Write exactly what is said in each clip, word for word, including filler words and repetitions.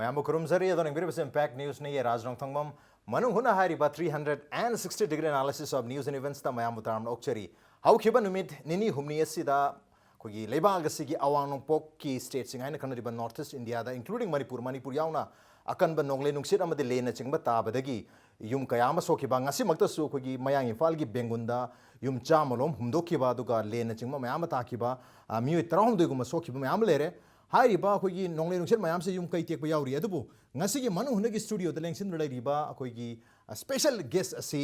ꯃꯌꯥꯝꯕꯨ ꯈꯨꯔꯨꯝꯖꯔꯤ꯫ ꯑꯗꯣ ꯌꯦꯡꯕꯤꯔꯤꯕꯁꯤ Impact Newsꯅꯤ꯫ ꯑꯩ ꯔꯥꯖ ꯅꯣꯡꯊꯣꯡꯕꯝ꯫ ꯃꯅꯨꯡ ꯍꯨꯠꯅ ꯍꯥꯏꯔꯤꯕ three hundred and sixty degree analysis of news and eventsꯇ ꯃꯌꯥꯝꯕꯨ ꯇꯔꯥꯝꯅ ꯑꯣꯛꯆꯔꯤ꯫ ꯍꯧꯈꯤꯕ ꯅꯨꯃꯤꯠ ꯅꯤꯅꯤ ꯍꯨꯝꯅꯤ ꯑꯁꯤꯗ ꯑꯩꯈꯣꯏꯒꯤ ꯂꯩꯕꯥꯛ ꯑꯁꯤꯒꯤ ꯑꯋꯥꯡ ꯅꯣꯡꯄꯣꯛꯀꯤ stateꯁꯤꯡ ꯍꯥꯏꯅ ꯈꯪꯅꯔꯤꯕ North East Indiaꯗ, including Manipur, Manipur ꯌꯥꯎꯅ ꯑꯀꯟꯕ ꯅꯣꯡꯂꯩ ꯅꯨꯡꯁꯤꯠ ꯑꯃꯗꯤ ꯂꯦꯟꯅꯆꯤꯡꯕ ꯇꯥꯕꯗꯒꯤ ꯌꯨꯝ ꯀꯌꯥ ꯑꯃ ꯁꯣꯛꯈꯤꯕ, ꯉꯁꯤꯃꯛꯇꯁꯨ ꯑꯩꯈꯣꯏꯒꯤ ꯃꯌꯥꯡ ꯏꯝꯐꯥꯜꯒꯤ ꯕꯦꯡꯒꯨꯟꯗ ꯌꯨꯝ ꯆꯥꯝꯃ ꯂꯣꯝ ꯍꯨꯝꯗꯣꯛꯈꯤꯕ, ꯑꯗꯨꯒ ꯂꯦꯟꯅꯆꯤꯡꯕ ꯃꯌꯥꯝ ꯑꯃ ꯇꯥꯈꯤꯕ, ꯑ, ꯃꯤꯑꯣꯏ ꯇꯔꯥꯍꯨꯝꯗꯣꯏꯒꯨꯝꯕ ꯁꯣꯛꯈꯤꯕ ꯃꯌꯥꯝ ꯑꯃ ꯂꯩꯔꯦ꯫ ꯍꯥꯏꯔꯤꯕ ꯑꯩꯈꯣꯏꯒꯤ ꯅꯣꯡꯂꯩ ꯅꯨꯡꯁꯤꯠ ꯃꯌꯥꯝꯁꯦ ꯌꯨꯝ ꯀꯩ ꯇꯦꯛꯄ ꯌꯥꯎꯔꯤ꯫ ꯑꯗꯨꯕꯨ ꯉꯁꯤꯒꯤ ꯃꯅꯨꯡ ꯍꯨꯠꯅꯒꯤ studioꯗ ꯂꯦꯡꯁꯤꯟꯗꯨꯅ ꯂꯩꯔꯤꯕ ꯑꯩꯈꯣꯏꯒꯤ, ꯑ, special guest ꯑꯁꯤ,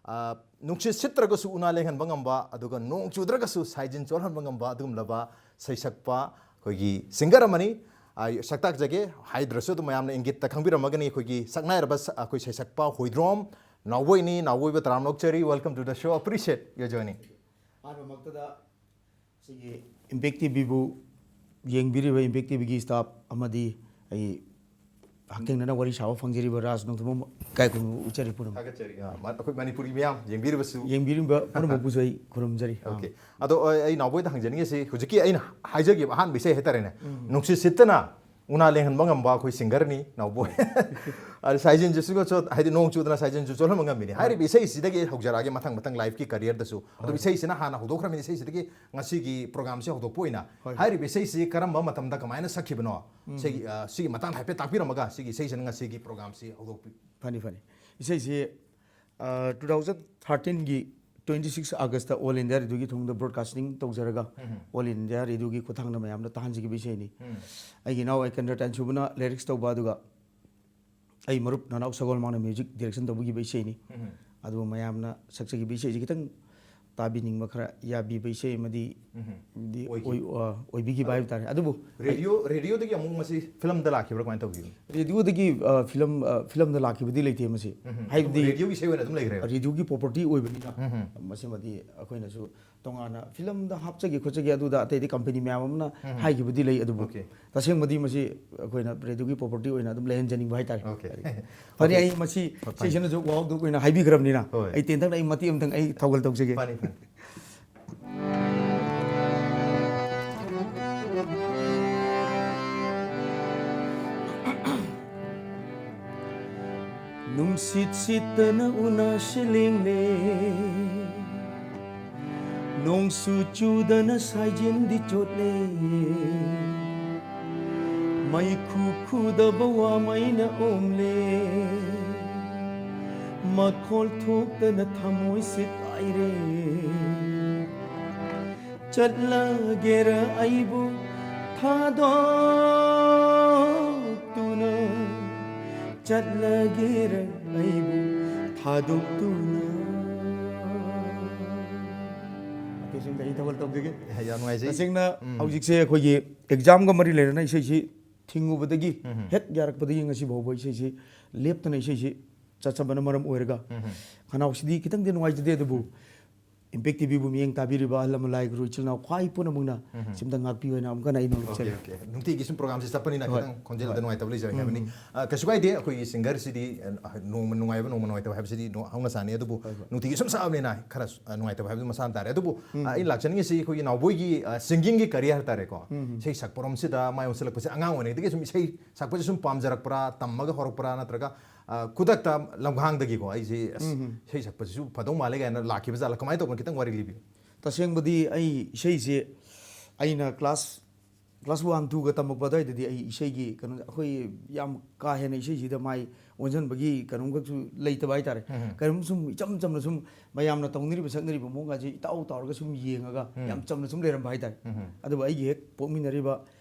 ꯑ, ꯅꯨꯡꯁꯤꯠ ꯁꯤꯠꯇ꯭ꯔꯒꯁꯨ ꯎꯅꯥ ꯂꯦꯡꯍꯟꯕ ꯉꯝꯕ, ꯑꯗꯨꯒ ꯅꯣꯡ ꯆꯨꯗ꯭ꯔꯒꯁꯨ ꯁꯥꯏꯖꯤꯟ ꯆꯣꯠꯍꯟꯕ ꯉꯝꯕ ꯑꯗꯨꯒꯨꯝꯂꯕ ꯁꯩꯁꯛꯄ ꯑꯩꯈꯣꯏꯒꯤ singer ꯑꯃꯅꯤ꯫ ꯑ, ꯁꯛꯇꯥꯛꯆꯒꯦ ꯍꯥꯏꯗ꯭ꯔꯁꯨ ꯑꯗꯨꯝ ꯃꯌꯥꯝꯅ ꯏꯪꯒꯤꯠꯇ ꯈꯪꯕꯤꯔꯝꯃꯒꯅꯤ꯫ ꯑꯩꯈꯣꯏꯒꯤ ꯁꯛꯅꯥꯏꯔꯕ ꯁ-, ꯑꯩꯈꯣꯏ ꯁꯩꯁꯛꯄ ꯍꯣꯏꯗ꯭ꯔꯣꯝ ꯅꯥꯎꯕꯣꯏꯅꯤ꯫ ꯅꯥꯎꯕꯣꯏꯕꯨ ꯇꯔꯥꯝꯅ ꯑꯣꯛꯆꯔꯤ꯫ Welcome to the show. Appreciate your joining. ꯑꯍꯥꯟꯕꯃꯛꯇꯗ ꯁꯤꯒꯤ Impact TVꯕꯨ ꯌꯦꯡꯕꯤꯔꯤꯕ Impact TVꯒꯤ staff ꯑꯃꯗꯤ ꯑꯩ ꯍꯛꯊꯦꯡꯅꯅ ꯋꯥꯔꯤ ꯁꯥꯕ ꯐꯪꯖꯔꯤꯕ ꯔꯥꯖ ꯅꯣꯡꯊꯣꯝꯕꯝ ꯏꯀꯥꯏ ꯈꯨꯝꯅꯕ ꯎꯠꯆꯔꯤ ꯄꯨꯝꯅꯃꯛ꯫ ꯊꯥꯒꯠꯆꯔꯤ꯫ ꯑ, ꯃ-, ꯑꯩꯈꯣꯏ ꯃꯅꯤꯄꯨꯔꯤ ꯃꯤꯌꯥꯝ ꯌꯦꯡꯕꯤꯔꯤꯕꯁꯨ꯫ ꯌꯦꯡꯕꯤꯔꯤꯕ ꯄꯨꯝꯅꯃꯛꯄꯨꯁꯨ ꯑꯩ ꯈꯨꯔꯨꯝꯖꯔꯤ꯫ ꯑ꯫ Okay. ꯑꯗꯣ, ꯑ, ꯑꯩ ꯅꯥꯎꯕꯣꯏꯗ ꯍꯪꯖꯅꯤꯡꯉꯤꯁꯤ, ꯍꯧꯖꯤꯛꯀꯤ ꯑꯩꯅ ꯍꯥꯏꯖꯈꯤꯕ ꯑꯍꯥꯟꯕ ꯏꯁꯩ ꯍꯥꯏꯇꯥꯔꯦꯅꯦ, ꯎꯝ꯫ ꯅꯨꯡꯁꯤꯠ ꯁꯤꯠꯇꯅ ꯎꯅꯥ ꯂꯦꯡꯍꯟꯕ ꯉꯝꯕ ꯑꯩꯈꯣꯏ singerꯅꯤ ꯅꯥꯎꯕꯣꯏ꯫ ꯑꯗ ꯁꯥꯏꯖꯤꯟꯁꯤꯁꯨ ꯆꯣꯠ-, ꯍꯥꯏꯗꯤ ꯅꯣꯡ ꯆꯨꯗꯅ ꯁꯥꯏꯖꯤꯟꯁꯨ ꯆꯣꯠꯍꯟꯕ ꯉꯝꯃꯤꯅꯤ꯫ ꯍꯣꯏ꯫ ꯍꯥꯏꯔꯤꯕ ꯏꯁꯩꯁꯤꯗꯒꯤ ꯍꯧꯖꯔꯛꯑꯒꯦ ꯃꯊꯪ ꯃꯊꯪ lifeꯀꯤ careerꯗꯁꯨ꯫ ꯑꯗꯨ ꯍꯣꯏ꯫ ꯏꯁꯩꯁꯤꯅ ꯍꯥꯟꯅ ꯍꯧꯗꯣꯛꯈ꯭ꯔꯕꯅꯤꯅ ꯏꯁꯩꯁꯤꯗꯒꯤ ꯉꯁꯤꯒꯤ programꯁꯦ ꯍꯧꯗꯣꯛꯄ ꯑꯣꯏꯅ ꯍꯣꯏ꯫ ꯍꯥꯏꯔꯤꯕ ꯏꯁꯩꯁꯤ ꯀꯔꯝꯕ ꯃꯇꯝꯗ ꯀꯃꯥꯏꯅ ꯁꯛꯈꯤꯕꯅꯣ? ꯎꯝ꯫ ꯁꯤꯒꯤ, ꯑ, ꯁꯤꯒꯤ ꯃꯇꯥꯡꯗ ꯍꯥꯏꯐꯦꯠ ꯇꯥꯛꯄꯤꯔꯝꯃꯒ ꯁꯤꯒꯤ ꯏꯁꯩꯁꯤꯅ ꯉꯁꯤꯒꯤ programꯁꯤ ꯍꯧꯗꯣꯛꯄꯤ-, ꯐꯅꯤ, ꯐꯅꯤ꯫ ꯏꯁꯩꯁꯤ, ꯑ, two thousand thirteenꯒꯤ twenty six Augustꯇ All India Radioꯒꯤ ꯊꯣꯡꯗ broadcasting ꯇꯧꯖꯔꯒ, ꯎꯝ꯫ All India Radioꯒꯤ ꯈꯨꯠꯊꯥꯡꯗ ꯃꯌꯥꯝꯗ ꯇꯥꯍꯟꯖꯈꯤꯕ ꯏꯁꯩꯅꯤ꯫ ꯎꯝ꯫ ꯑꯩꯒꯤ ꯏꯅꯥꯎ ꯑꯩ ꯀꯟꯗ꯭ꯔ ꯇꯥꯏꯟꯁꯨꯕꯅ lyrics ꯇꯧꯕ, ꯑꯗꯨꯒ ꯑꯩ ꯃꯔꯨꯞ ꯅꯅꯥꯎ ꯁꯒꯣꯜ ꯃꯥꯅ music direction ꯇꯧꯕꯤꯈꯤꯕ ꯏꯁꯩꯅꯤ꯫ ꯎꯝ꯫ ꯑꯗꯨꯒ ꯃꯌꯥꯝꯅ ꯁꯛꯆꯈꯤꯕ ꯏꯁꯩꯁꯤ ꯈꯤꯇꯪ ꯇꯥꯕꯤꯅꯤꯡꯕ ꯈꯔ ꯌꯥꯕꯤꯕ ꯏꯁꯩ ꯑꯃꯗꯤ ꯎꯝ꯫ ꯗꯤ ꯑꯣꯏꯈꯤ꯫ ꯑꯣꯏ-, ꯑ, ꯑꯣꯏꯕꯤꯈꯤꯕ ꯑꯗꯣ ꯍꯥꯏꯕ ꯇꯥꯔꯦ꯫ ꯑꯗꯨꯕꯨ radio, radioꯗꯒꯤ ꯑꯃꯨꯛ ꯃꯁꯤ filmꯗ ꯂꯥꯛꯈꯤꯕ꯭ꯔꯥ ꯀꯃꯥꯏꯅ ꯇꯧꯈꯤꯕꯅꯣ? Radioꯗꯒꯤ, ꯑ, film, ꯑ, filmꯗ ꯂꯥꯛꯈꯤꯕꯗꯤ ꯂꯩꯇꯦ ꯃꯁꯤ꯫ ꯎꯝ꯫ ꯍꯥꯏꯕꯗꯤ ꯑꯗꯨꯝ radioꯒꯤ ꯏꯁꯩ ꯑꯣꯏꯅ ꯑꯗꯨꯝ ꯂꯩꯈ꯭ꯔꯦꯕ? Radioꯒꯤ property ꯑꯣꯏꯕꯅꯤꯅ ꯎꯝ꯫ ꯃꯁꯤꯃꯗꯤ ꯑꯩꯈꯣꯏꯅꯁꯨ ꯇꯣꯉꯥꯟꯅ filmꯗ ꯍꯥꯞꯆꯒꯦ ꯈꯣꯠꯆꯒꯦ ꯑꯗꯨꯗ ꯑꯇꯩꯗꯤ company ꯃꯌꯥꯝ ꯑꯃꯅ ꯎꯝ꯫ ꯍꯥꯏꯈꯤꯕꯗꯤ ꯂꯩ, ꯑꯗꯨꯕꯨ Okay꯫ ꯇꯁꯦꯡꯕꯗꯤ ꯃꯁꯤ ꯑꯩꯈꯣꯏꯅ radioꯒꯤ property ꯑꯣꯏꯅ ꯑꯗꯨꯝ ꯂꯩꯍꯟꯖꯅꯤꯡꯕ ꯍꯥꯏꯇꯥꯔꯦ꯫ Okay꯫ ꯐꯔꯦ, Okay꯫ ꯑꯩ ꯃꯁꯤ ꯐ-, ꯐꯅꯤ꯫ ꯏꯆꯦꯁꯤꯅꯁꯨ ꯋꯥꯍꯧꯗꯣꯛ ꯑꯣꯏꯅ ꯍꯥꯏꯕꯤꯈ꯭ꯔꯕꯅꯤꯅ ꯍꯣꯏ꯫ ꯑꯩ ꯇꯦꯟꯇꯛꯅ ꯑꯩ ꯃꯇꯦꯛ ꯑꯃꯇꯪ ꯑꯩ ꯊꯧꯒꯜ ꯇꯧꯖꯒꯦ꯫ ꯐꯅꯤ, ꯐꯅꯤ꯫ ꯅꯨꯡꯁꯤꯠ ꯁꯤꯠꯇꯅ ꯎꯅꯥꯁꯦ ꯂꯦꯡꯂꯦ, ꯅꯣꯡꯁꯨ ꯆꯨꯗꯅ ꯁꯥꯏꯖꯤꯟꯗꯤ ꯆꯣꯠꯂꯦ, ꯃꯩꯈꯨ ꯈꯨꯗꯕ ꯋꯥꯃꯩꯅ ꯑꯣꯝꯂꯦ, ꯃꯈꯣꯜ ꯊꯣꯛꯇꯅ ꯊꯃꯣꯏꯁꯦ ꯀꯥꯏꯔꯦ꯫ ꯆꯠꯂꯒꯦꯔ ꯑꯩꯕꯨ ꯊꯥꯗꯣꯛꯇꯨꯅ, ꯆꯠꯂꯒꯦꯔ ꯑꯩꯕꯨ ꯊꯥꯗꯣꯛꯇꯨꯅ꯫ ꯑꯇꯩꯁꯤꯡꯗ ꯑꯩ ꯊꯧꯒꯜ ꯇꯧꯖꯒꯦ꯫ ꯌꯥꯝ ꯅꯨꯡꯉꯥꯏꯖꯩ꯫ ꯇꯁꯦꯡꯅ ꯎꯝ꯫ ꯍꯧꯖꯤꯛꯁꯦ ꯑꯩꯈꯣꯏꯒꯤ ꯑꯦꯛꯖꯥꯝꯒ ꯃꯔꯤ ꯂꯩꯅꯅ ꯏꯁꯩꯁꯤ ꯊꯤꯡꯉꯨꯕꯗꯒꯤ ꯎꯝ꯫ ꯍꯦꯛ ꯌꯥꯔꯛꯄꯗꯒꯤ ꯉꯁꯤ ꯐꯥꯎꯕ ꯏꯁꯩꯁꯤ ꯂꯦꯞꯇꯅ ꯏꯁꯩꯁꯤ ꯆꯠꯆꯕꯅ ꯃꯔꯝ ꯑꯣꯏꯔꯒ ꯎꯝ꯫ ꯈꯅꯥꯎꯁꯤꯗꯤ ꯈꯤꯇꯪꯗꯤ ꯅꯨꯡꯉꯥꯏꯖꯗꯦ, ꯑꯗꯨꯕꯨ ꯏꯝꯄꯦꯛ ꯇꯤꯚꯤꯕꯨ ꯃꯤꯠꯌꯦꯡ ꯇꯥꯕꯤꯔꯤꯕ ꯑꯍꯜ ꯂꯃꯟ, ꯂꯥꯏ ꯒꯨꯔꯨ, ꯏꯆꯤꯜ ꯏꯅꯥꯎ ꯈ꯭ꯋꯥꯏ ꯄꯨꯝꯅꯃꯛꯅ ꯎꯝ꯫ ꯁꯤꯝꯇ ꯉꯥꯛꯄꯤꯌꯨ ꯍꯥꯏꯅ ꯑꯃꯨꯛꯀ ꯍꯟꯅ ꯑꯩ ꯅꯣꯂꯨꯛꯆꯔꯤ꯫ Okay, okay. ꯅꯨꯡꯇꯤꯒꯤ ꯁꯨꯝ ꯄ꯭ꯔꯣꯒ꯭ꯔꯥꯝꯁꯤ ꯆꯠꯄꯅꯤꯅ ꯍꯣꯏ꯫ ꯈꯤꯇꯪ ꯈꯣꯟꯖꯦꯜꯗ ꯍꯣꯏ꯫ ꯅꯨꯡꯉꯥꯏꯇꯕ ꯂꯩꯖꯔꯦ ꯎꯝ꯫ ꯍꯥꯏꯕꯅꯤ꯫ ꯑ, ꯀꯩꯁꯨ ꯀꯥꯏꯗꯦ꯫ ꯑꯩꯈꯣꯏꯒꯤ ꯁꯤꯡꯒꯔꯁꯤꯗꯤ, ꯑ, ꯅꯣꯡꯃ ꯅꯨꯡꯉꯥꯏꯕ, ꯅꯣꯡꯃ ꯅꯨꯡꯉꯥꯏꯇꯕ ꯍꯥꯏꯕꯁꯤꯗꯤ ꯅꯣ-, ꯍꯧꯅ ꯁꯥꯅꯤ꯫ ꯑꯗꯨꯕꯨ ꯍꯣꯏ, ꯍꯣꯏ꯫ ꯅꯨꯡꯇꯤꯒꯤ ꯁꯨꯝ ꯁꯛꯑꯕꯅꯤꯅ ꯈꯔ, ꯑ, ꯅꯨꯡꯉꯥꯏꯇꯕ ꯍꯥꯏꯕꯗꯨ ꯃꯁꯥꯅ ꯇꯥꯔꯦ꯫ ꯑꯗꯨꯕꯨ, ꯎꯝ꯫ ꯑ, ꯑꯩꯅ ꯂꯥꯛꯆꯅꯤꯡꯉꯤꯁꯤ ꯑꯩꯈꯣꯏꯒꯤ ꯅꯥꯎꯕꯣꯏꯒꯤ, ꯑ, ꯁꯤꯡꯒꯤꯡꯒꯤ ꯀꯦꯔꯤꯌꯔ ꯍꯥꯏꯇꯥꯔꯦꯀꯣ꯫ ꯎꯝ꯫ ꯏꯁꯩ ꯁꯛꯄꯔꯣꯝꯁꯤꯗ ꯃꯥꯏ ꯑꯣꯟꯁꯤꯜꯂꯛꯄꯁꯦ ꯑꯉꯥꯡ ꯑꯣꯏꯔꯤꯉꯩꯗꯒꯤ ꯁꯨꯝ ꯏꯁꯩ ꯁꯛꯄꯁꯦ ꯁꯨꯝ ꯄꯥꯝꯖꯔꯛꯄ꯭ꯔꯥ, ꯇꯝꯃꯒ ꯍꯧꯔꯛꯄ꯭ꯔꯥ, ꯅꯠꯇ꯭ꯔꯒ, ꯑ, ꯈꯨꯗꯛꯇ ꯂꯝꯈꯥꯡꯗꯒꯤꯀꯣ ꯑꯩꯁꯦ, ꯑꯁ, ꯎꯝ꯫ ꯏꯁꯩ ꯁꯛꯄꯁꯤꯁꯨ ꯐꯗꯧ ꯃꯥꯜꯂꯦ ꯀꯥꯏꯅ ꯂꯥꯛꯈꯤꯕ ꯖꯥꯠꯂ? ꯀꯃꯥꯏꯅ ꯇꯧꯕꯅꯣ? ꯈꯤꯇꯪ ꯋꯥꯔꯤ ꯂꯤꯕꯤꯌꯨ꯫ ꯇꯁꯦꯡꯕꯗꯤ ꯑꯩ ꯏꯁꯩꯁꯦ ꯑꯩꯅ ꯀ꯭ꯂꯥꯁ, ꯀ꯭ꯂꯥꯁ ꯋꯥꯟ, ꯇꯨꯒ ꯇꯝꯃꯛꯄ ꯑꯗꯨꯋꯥꯏꯗꯗꯤ ꯑꯩ ꯏꯁꯩꯒꯤ ꯀꯩꯅꯣ, ꯑꯩꯈꯣꯏ ꯌꯥꯝ ꯀꯥ ꯍꯦꯟꯅ ꯏꯁꯩꯁꯤꯗ ꯃꯥꯏ ꯑꯣꯟꯁꯤꯟꯕꯒꯤ ꯀꯩꯅꯣꯝꯈꯛꯁꯨ ꯂꯩꯇꯕ ꯍꯥꯏꯇꯥꯔꯦ꯫ ꯎꯝ꯫ ꯀꯩꯅꯣꯝ ꯁꯨꯝ ꯏꯆꯝ ꯆꯝꯅ ꯁꯨꯝ ꯃꯌꯥꯝꯅ ꯇꯧꯅꯔꯤꯕ ꯁꯛꯅꯔꯤꯕ ꯃꯑꯣꯡꯒꯁꯦ ꯏꯇꯥꯎ ꯇꯥꯎꯔꯒ ꯁꯨꯝ ꯌꯦꯡꯉꯒ ꯎꯝ꯫ ꯌꯥꯝ ꯆꯝꯅ ꯁꯨꯝ ꯂꯩꯔꯝꯕ ꯍꯥꯏꯇꯥꯔꯦ꯫ ꯎꯝ꯫ ꯑꯗꯨꯕꯨ ꯑꯩꯒꯤ ꯍꯦꯛ ꯄꯣꯛꯃꯤꯟꯅꯔꯤꯕ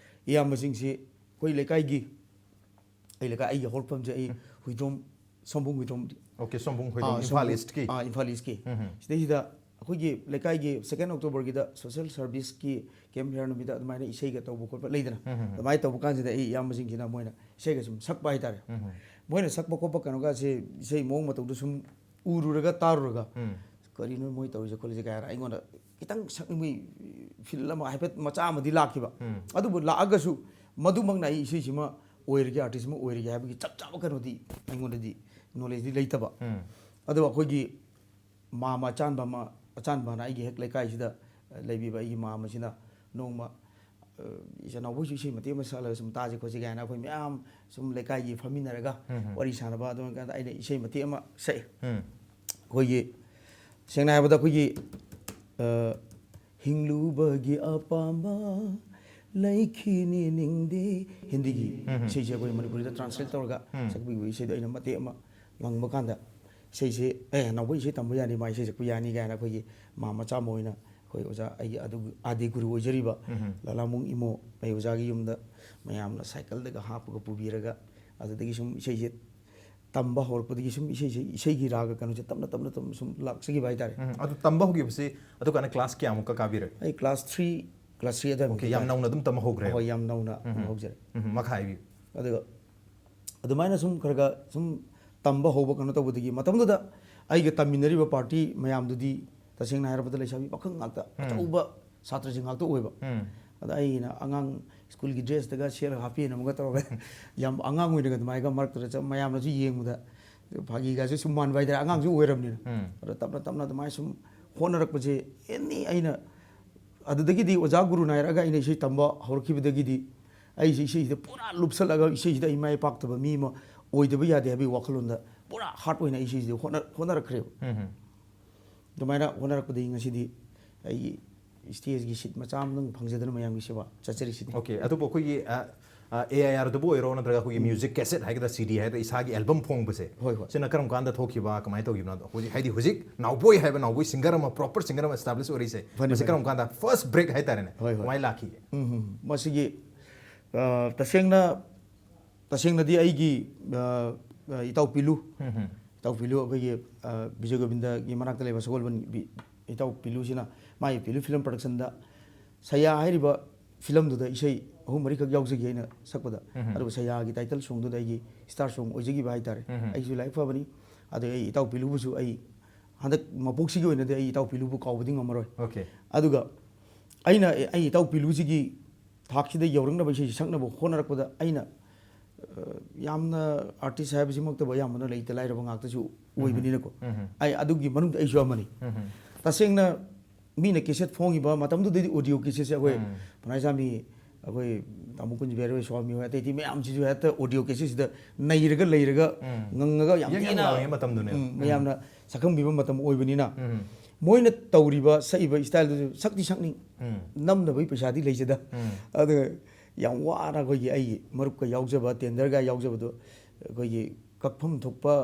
ꯏꯌꯥꯝꯕꯁꯤꯡꯁꯤ ꯑꯩꯈꯣꯏ ꯂꯩꯀꯥꯏꯒꯤ, ꯑꯩ ꯂꯩꯀꯥꯏ, ꯑꯩꯒꯤ ꯍꯧꯔꯛꯐꯝꯁꯦ ꯑꯩ ꯎꯝ꯫ ꯍꯨꯏꯗ꯭ꯔꯣꯝ, ꯁꯣꯝꯕꯨꯡ ꯍꯨꯏꯗ꯭ꯔꯣꯝ꯫ ꯑꯣꯀꯦ, ꯁꯣꯝꯕꯨꯡ ꯍꯨꯏꯗ꯭ꯔꯣꯝ, ꯑꯥ, ꯏꯝꯐꯥꯜ ꯁꯣꯝꯕꯨꯡ, ꯏꯁ꯭ꯠꯀꯤ꯫ ꯑꯥ, ꯏꯝꯐꯥꯜ ꯏꯁ꯭ꯠꯀꯤ꯫ ꯎꯝ꯫ ꯁꯤꯗꯩꯁꯤꯗ ꯑꯩꯈꯣꯏꯒꯤ ꯂꯩꯀꯥꯏꯒꯤ ꯁꯦꯀꯦꯟ ꯑꯣꯛꯇꯣꯕꯔꯒꯤꯗ ꯁꯣꯁꯦꯜ ꯁꯔꯚꯤꯁꯀꯤ ꯀꯦꯝꯞ ꯐꯤꯌꯔ ꯅꯨꯃꯤꯠꯇ ꯑꯗꯨꯃꯥꯏꯅ ꯏꯁꯩꯒ ꯇꯧꯕ ꯈꯣꯠꯄ ꯂꯩꯗꯅ, ꯎꯝ, ꯎꯝ, ꯎꯝ꯫ ꯑꯗꯨꯃꯥꯏꯅ ꯇꯧꯕ ꯀꯥꯟꯁꯤꯗ ꯑꯩ ꯏꯌꯥꯝꯕꯁꯤꯡꯁꯤꯅ ꯃꯣꯏꯅ ꯏꯁꯩꯒ ꯁꯨꯝ ꯁꯛꯄ ꯍꯥꯏꯇꯥꯔꯦ꯫ ꯎꯝ, ꯎꯝ꯫ ꯃꯣꯏꯅ ꯁꯛꯄ ꯈꯣꯠꯄ ꯀꯩꯅꯣꯒꯁꯦ, ꯏꯁꯩ ꯃꯑꯣꯡ ꯃꯇꯧꯗꯣ ꯁꯨꯝ ꯎꯔꯨꯔꯒ ꯇꯥꯔꯨꯔꯒ, ꯎꯝ꯫ "ꯀꯔꯤꯅꯣ ꯃꯣꯏ ꯇꯧꯔꯤꯁꯦ ꯈꯣꯠꯂꯤꯁꯦ?" ꯀꯥꯏꯅ ꯑꯩꯉꯣꯟꯗ ꯈꯤꯇꯪ ꯁꯛꯅꯤꯡꯕꯒꯤ ꯐꯤꯜ ꯑꯃ ꯍꯥꯏꯐꯦꯠ ꯃꯆꯥ ꯑꯃꯗꯤ ꯂꯥꯛꯈꯤꯕ꯫ ꯎꯝ꯫ ꯑꯗꯨꯕꯨ ꯂꯥꯛꯑꯒꯁꯨ ꯃꯗꯨꯃꯛꯅ ꯑꯩ ꯏꯁꯩꯁꯤꯃ ꯑꯣꯏꯔꯒꯦ, ꯑꯥꯔꯇꯤꯁ ꯑꯃ ꯑꯣꯏꯔꯒꯦ ꯍꯥꯏꯕꯒꯤ ꯆꯞ ꯆꯥꯕ ꯀꯩꯅꯣꯗꯤ ꯑꯩꯉꯣꯟꯗꯗꯤ ꯅꯣꯂꯦꯖꯇꯤ ꯂꯩꯇꯕ꯫ ꯎꯝ꯫ ꯑꯗꯨꯕꯨ ꯑꯩꯈꯣꯏꯒꯤ ꯃꯥꯝꯃ ꯑꯆꯥꯟꯕ ꯑꯃ, ꯑꯆꯥꯟꯕꯅ ꯑꯩꯒꯤ ꯍꯦꯛ ꯂꯩꯀꯥꯏꯁꯤꯗ ꯂꯩꯕꯤꯕ ꯑꯩꯒꯤ ꯃꯥꯝꯃꯁꯤꯅ ꯅꯣꯡꯃ ꯏꯆꯥ ꯅꯥꯎꯕꯣꯏꯁꯨ ꯏꯁꯩ ꯃꯇꯦꯛ ꯑꯃ ꯁꯛꯂꯒ ꯁꯨꯝ ꯇꯥꯁꯤ ꯈꯣꯠꯁꯤ ꯀꯥꯏꯅ ꯑꯩꯈꯣꯏ ꯃꯌꯥꯝ ꯁꯨꯝ ꯂꯩꯀꯥꯏꯒꯤ ꯐꯝꯃꯤꯟꯅꯔꯒ ꯎꯝ. ꯋꯥꯔꯤ ꯁꯥꯟꯅꯕ ꯑꯗꯨꯃꯥꯏꯅ ꯀꯥꯟꯗ ꯑꯩꯅ ꯏꯁꯩ ꯃꯇꯦꯛ ꯑꯃ ꯁꯛꯑꯦ꯫ ꯎꯝ. ꯑꯩꯈꯣꯏꯒꯤ ꯁꯦꯡꯅ ꯍꯥꯏꯔꯕꯗ ꯑꯩꯈꯣꯏꯒꯤ ꯑ, ꯍꯤꯡꯂꯨꯕꯒꯤ ꯑꯄꯥꯝꯕ ꯂꯩꯈꯤꯅꯤ ꯅꯤꯡꯗꯦ, ꯍꯤꯟꯗꯤꯒꯤ ꯎꯝ. ꯏꯁꯩꯁꯦ ꯑꯩꯈꯣꯏ ꯃꯅꯤꯄꯨꯔꯤꯗ ꯇ꯭ꯔꯥꯟꯁꯂꯦꯠ ꯇꯧꯔꯒ ꯎꯝ. ꯁꯛꯄꯤꯕ ꯏꯁꯩꯗꯣ ꯑꯩꯅ ꯃꯇꯦꯛ ꯑꯃ ꯉꯪꯕ ꯀꯥꯟꯗ ꯏꯁꯩꯁꯦ, "ꯑꯦ ꯅꯥꯎꯕꯣꯏ ꯏꯁꯩ ꯇꯝꯕ ꯌꯥꯅꯤ, ꯃꯥ ꯏꯁꯩ ꯁꯛꯄ ꯌꯥꯅꯤ" ꯀꯥꯏꯅ ꯑꯩꯈꯣꯏꯒꯤ ꯃꯥ ꯃꯆꯥ ꯑꯃ ꯑꯣꯏꯅ ꯑꯩꯈꯣꯏ ꯑꯣꯖꯥ ꯑꯩꯒꯤ ꯑꯗꯨ ꯑꯥꯗꯤ ꯒꯨꯔꯨ ꯑꯣꯏꯖꯔꯤꯕ ꯎꯝ. ꯂꯥꯂꯥꯃꯨꯡ ꯏꯃꯣ ꯑꯩ ꯑꯣꯖꯥꯒꯤ ꯌꯨꯝꯗ ꯃꯌꯥꯝꯅ ꯁꯥꯏꯀꯜꯗꯒ ꯍꯥꯞꯄꯒ ꯄꯨꯕꯤꯔꯒ ꯑꯗꯨꯗꯒꯤ ꯁꯨꯝ ꯏꯁꯩꯁꯦ ꯇꯝꯕ ꯍꯧꯔꯛꯄꯗꯒꯤ ꯁꯨꯝ ꯏꯁꯩꯁꯦ, ꯏꯁꯩꯒꯤ ꯔꯥꯒ ꯀꯩꯅꯣꯁꯦ ꯇꯞꯅ ꯇꯞꯅ ꯇꯞꯅ ꯁꯨꯝ ꯂꯥꯛꯆꯈꯤꯕ ꯍꯥꯏꯇꯥꯔꯦ꯫ ꯎꯝ. ꯑꯗꯨ ꯇꯝꯕ ꯍꯧꯈꯤꯕꯁꯤ ꯑꯗꯨ ꯀꯥꯟꯗ ꯀ꯭ꯂꯥꯁ ꯀꯌꯥꯃꯨꯛꯀ ꯀꯥꯕꯤꯔꯦ? ꯑꯩ ꯀ꯭ꯂꯥꯁ ꯊ꯭ꯔꯤ, ꯀ꯭ꯂꯥꯁ ꯊ꯭ꯔꯤ ꯑꯗꯨꯋꯥꯏꯃꯨꯛꯇ ꯑꯣꯀꯦ, ꯌꯥꯝ ꯀꯥꯔꯦ꯫ ꯅꯧꯅ ꯑꯗꯨꯝ ꯇꯝꯕ ꯍꯧꯈ꯭ꯔꯦ꯫ ꯍꯣꯏ, ꯌꯥꯝ ꯅꯧꯅ ꯎꯝ. ꯍꯧꯖꯔꯦ꯫ ꯎꯝ. ꯃꯈꯥ ꯍꯥꯏꯕꯤꯌꯨ. ꯑꯗꯨꯒ ꯑꯗꯨꯃꯥꯏꯅ ꯁꯨꯝ ꯈꯔ ꯈꯔ ꯁꯨꯝ ꯇꯝꯕ ꯍꯧꯕ ꯀꯩꯅꯣ ꯇꯧꯕꯗꯒꯤ ꯃꯇꯝꯗꯨꯗ ꯑꯩꯒ ꯇꯝꯃꯤꯟꯅꯔꯤꯕ ꯄꯥꯔꯇꯤ ꯃꯌꯥꯝꯗꯨꯗꯤ ꯇꯁꯦꯡꯅ ꯍꯥꯏꯔꯕꯗ ꯂꯩꯁꯥꯕꯤ ꯄꯥꯈꯪ ꯉꯥꯛꯇ, ꯎꯝ. ꯑꯆꯧꯕ ꯁꯥꯇ꯭ꯔꯁꯤꯡ ꯉꯥꯛꯇ ꯑꯣꯏꯕ꯫ ꯎꯝ. ꯑꯗ ꯑꯩꯅ ꯑꯉꯥꯡ ꯁ꯭ꯀꯨꯜꯒꯤ ꯗ꯭ꯔꯦꯁꯇꯒ ꯁꯦꯠꯂꯒ ꯍꯥꯞꯄꯦꯟ ꯑꯃꯒ ꯇꯧꯔꯒ ꯌꯥꯝ ꯑꯉꯥꯡ ꯑꯣꯏꯅꯒ ꯑꯗꯨꯃꯥꯏꯅ ꯃꯔꯛꯇꯨꯗ ꯆꯠ-, ꯃꯌꯥꯝꯅꯁꯨ ꯌꯦꯡꯕꯗ ꯐꯥꯒꯤꯒꯁꯨ ꯁꯨꯝ ꯃꯥꯟꯕ ꯍꯥꯏꯇꯥꯔꯦ, ꯑꯉꯥꯡꯁꯨ ꯑꯣꯏꯔꯕꯅꯤꯅ꯫ ꯎꯝ. ꯑꯗꯣ ꯇꯞꯅ ꯇꯞꯅ ꯑꯗꯨꯃꯥꯏꯅ ꯁꯨꯝ ꯍꯣꯠꯅꯔꯛꯄꯁꯦ, ꯑꯦꯅꯤ ꯑꯩꯅ ꯑꯗꯨꯗꯒꯤꯗꯤ ꯑꯣꯖꯥ ꯒꯨꯔꯨ ꯅꯥꯏꯔꯛꯑꯒ ꯑꯩꯅ ꯏꯁꯩ ꯇꯝꯕ ꯍꯧꯔꯛꯈꯤꯕꯗꯒꯤꯗꯤ ꯑꯩꯁꯦ ꯏꯁꯩꯁꯤꯗ ꯄꯨꯔꯥ ꯂꯨꯞꯁꯜꯂꯒ ꯏꯁꯩꯁꯤꯗ ꯑꯩ ꯃꯥꯏ ꯄꯥꯛꯇꯕ ꯃꯤ ꯑꯃ ꯑꯣꯏꯗꯕ ꯌꯥꯗꯦ ꯍꯥꯏꯕꯒꯤ ꯋꯥꯈꯜꯂꯣꯟꯗ ꯄꯨꯔꯥ ꯍꯥꯔꯠ ꯑꯣꯏꯅ ꯑꯩ ꯏꯁꯩꯁꯤꯗ ꯍꯣꯠꯅ-, ꯍꯣꯠꯅꯔꯛꯈ꯭ꯔꯦꯕ꯫ ꯎꯝ. ꯑꯗꯨꯃꯥꯏꯅ ꯍꯣꯠꯅꯔꯛꯄꯗꯒꯤ ꯉꯁꯤꯗꯤ ꯑꯩꯒꯤ ꯁ꯭ꯇꯦꯖꯀꯤ ꯁꯤꯠ ꯃꯆꯥ ꯑꯃꯇꯪ ꯐꯪꯖꯗꯨꯅ ꯃꯌꯥꯝꯒꯤ ꯁꯦꯕꯥ ꯆꯠꯆꯔꯤꯁꯤꯅꯤ꯫ ꯑꯣꯀꯦ, ꯑꯗꯨꯕꯨ ꯑꯩꯈꯣꯏꯒꯤ ꯑꯦ ꯑꯥꯏ ꯑꯥꯔꯗꯕꯨ ꯑꯣꯏꯔꯣ, ꯅꯠꯇ꯭ꯔꯒ ꯑꯩꯈꯣꯏꯒꯤ ꯃ꯭ꯌꯨꯖꯤꯛ ꯀꯦꯁꯦꯠ ꯍꯥꯏꯒꯗ꯭ꯔꯥ, ꯁꯤ ꯗꯤ ꯍꯥꯏꯒꯗ꯭ꯔꯥ, ꯏꯁꯥꯒꯤ ꯑꯦꯜꯕꯝ ꯐꯣꯡꯕꯁꯦ, ꯍꯣꯏ, ꯍꯣꯏ꯫ ꯁꯤꯅ ꯀꯔꯝ ꯀꯥꯟꯗ ꯊꯣꯛꯈꯤꯕ, ꯀꯃꯥꯏꯅ ꯇꯧꯈꯤꯕꯅꯣ? ꯍꯧꯖꯤꯛ, ꯍꯥꯏꯗꯤ ꯍꯧꯖꯤꯛ ꯅꯥꯎꯕꯣꯏ ꯍꯥꯏꯕ ꯅꯥꯎꯕꯣꯏ ꯁꯤꯡꯒꯔ ꯑꯃ, ꯄ꯭ꯔꯣꯄꯔ ꯁꯤꯡꯒꯔ ꯑꯃ ꯑꯦꯁꯇꯥꯕ꯭ꯂꯤꯁ ꯑꯣꯏꯔꯤꯁꯦ, ꯐꯅꯤ, ꯃꯁꯤ ꯐꯅꯤ꯫ ꯀꯔꯝ ꯀꯥꯟꯗ, ꯐꯥꯔꯁ ꯕ꯭ꯔꯦꯛ ꯍꯥꯏꯇꯥꯔꯦꯅꯦ, ꯍꯣꯏ, ꯍꯣꯏ꯫ ꯀꯃꯥꯏꯅ ꯂꯥꯛꯈꯤꯒꯦ? ꯎꯝ, ꯎꯝ, ꯎꯝ꯫ ꯃꯁꯤꯒꯤ ꯑ, ꯇꯁꯦꯡꯅ ꯇꯁꯦꯡꯅꯗꯤ ꯑꯩꯒꯤ ꯑ, ꯑ, ꯏꯇꯥꯎ ꯄꯤꯂꯨ, ꯎꯝ, ꯎꯝ. ꯏꯇꯥꯎ ꯄꯤꯂꯨ ꯑꯩꯈꯣꯏꯒꯤ ꯑ, ꯕꯤꯖꯣꯏ ꯒꯣꯕꯤꯟꯗꯒꯤ ꯃꯅꯥꯛꯇ ꯂꯩꯕ ꯁꯒꯣꯜꯕꯟ ꯕꯤ-, ꯏꯇꯥꯎ ꯄꯤꯂꯨꯁꯤꯅ ꯃꯥꯒꯤ ꯄꯤꯂꯨ ꯐꯤꯂꯝ ꯄ꯭ꯔꯗꯛꯁꯟꯗ ꯁꯌꯥ ꯍꯥꯏꯔꯤꯕ ꯐꯤꯂꯝꯗꯨꯗ ꯏꯁꯩ ꯑꯍꯨꯝ ꯃꯔꯤꯈꯛ ꯌꯥꯎꯖꯈꯤ ꯑꯩꯅ ꯁꯛꯄꯗ꯫ ꯎꯝ. ꯑꯗꯨꯒ ꯁꯌꯥꯒꯤ ꯇꯥꯏꯇꯜ ꯁꯣꯡꯗꯨꯗ ꯑꯩꯒꯤ ꯁ꯭ꯇꯥꯔ ꯁꯣꯡ ꯑꯣꯏꯖꯈꯤꯕ ꯍꯥꯏꯇꯥꯔꯦ꯫ ꯎꯝ. ꯑꯩꯁꯨ ꯂꯥꯏꯕꯛ ꯐꯕꯅꯤ꯫ ꯑꯗꯨ ꯑꯩ ꯏꯇꯥꯎ ꯄꯤꯂꯨꯕꯨꯁꯨ ꯑꯩ ꯍꯟꯗꯛ ꯃꯄꯣꯛꯁꯤꯒꯤ ꯑꯣꯏꯅꯗꯤ ꯑꯩ ꯏꯇꯥꯎ ꯄꯤꯂꯨꯕꯨ ꯀꯥꯎꯕꯗꯤ ꯉꯝꯃꯔꯣꯏ꯫ ꯑꯣꯀꯦ꯫ ꯑꯗꯨꯒ ꯑꯩꯅ ꯑꯩ ꯏꯇꯥꯎ ꯄꯤꯂꯨꯁꯤꯒꯤ ꯊꯥꯛꯁꯤꯗ ꯌꯧꯔꯛꯅꯕ ꯏꯁꯩꯁꯤ ꯁꯛꯅꯕ ꯍꯣꯠꯅꯔꯛꯄꯗ ꯑꯩꯅ, ꯑ, ꯌꯥꯝꯅ ꯑꯥꯔꯇꯤꯁ ꯍꯥꯏꯕꯁꯤꯃꯛꯇꯕꯨ ꯑꯌꯥꯝꯕꯅ ꯂꯩꯇ ꯂꯥꯏꯔꯕ ꯉꯥꯛꯇꯁꯨ ꯑꯣꯏꯕꯅꯤꯅꯀꯣ꯫ ꯎꯝ. ꯑꯩ ꯑꯗꯨꯒꯤ ꯃꯅꯨꯡꯗ ꯑꯩꯁꯨ ꯑꯃꯅꯤ꯫ ꯎꯝ. ꯇꯁꯦꯡꯅ ꯃꯤꯅ ꯀꯦꯁꯦꯠ ꯐꯣꯡꯉꯤꯕ ꯃꯇꯝꯗꯨꯗꯗꯤ ꯑꯣꯗꯤꯑꯣ ꯀꯦꯁꯦꯠꯁꯦ ꯑꯩꯈꯣꯏ ꯎꯝ꯫ ꯄꯅꯥꯏꯖꯥꯃꯤ, ꯑꯩꯈꯣꯏ ꯇꯥꯃꯣ ꯀꯨꯟꯖꯕꯤꯍꯥꯔ ꯍꯣꯏ, ꯁ꯭ꯋꯥꯃꯤ ꯍꯣꯏ, ꯑꯇꯩ ꯑꯇꯩ ꯃꯌꯥꯝꯁꯤꯁꯨ ꯍꯦꯛꯇ ꯑꯣꯗꯤꯑꯣ ꯀꯦꯁꯦꯠꯁꯤꯗ ꯅꯩꯔꯒ ꯂꯩꯔꯒ ꯎꯝ꯫ ꯉꯪꯉꯒ ꯌꯥꯝ ꯌꯥꯡ ꯌꯥꯡ ꯊꯤꯅ ꯂꯥꯎꯔꯤꯉꯩ ꯃꯇꯝꯗꯨꯅꯦ꯫ ꯎꯝ, ꯎꯝ꯫ ꯃꯌꯥꯝꯅ ꯁꯛꯈꯪꯕꯤꯕ ꯃꯇꯝ ꯑꯣꯏꯕꯅꯤꯅ ꯎꯝ꯫ ꯃꯣꯏꯅ ꯇꯧꯔꯤꯕ ꯁꯛꯏꯕ ꯏꯁꯇꯥꯏꯜꯗꯨꯁꯨ ꯁꯛꯇꯤ ꯁꯛꯅꯤꯡ ꯎꯝ꯫ ꯅꯝꯅꯕꯒꯤ ꯄꯩꯁꯥꯗꯤ ꯂꯩꯖꯗ꯫ ꯎꯝ꯫ ꯑꯗꯨꯒ ꯌꯥꯝ ꯋꯥꯅ ꯑꯩꯈꯣꯏꯒꯤ ꯑꯩꯒꯤ ꯃꯔꯨꯞꯀ ꯌꯥꯎꯖꯕ ꯇꯦꯟꯗꯔꯒ ꯌꯥꯎꯖꯕꯗꯣ ꯑꯩꯈꯣꯏꯒꯤ ꯀꯛꯐꯝ ꯊꯣꯛꯄ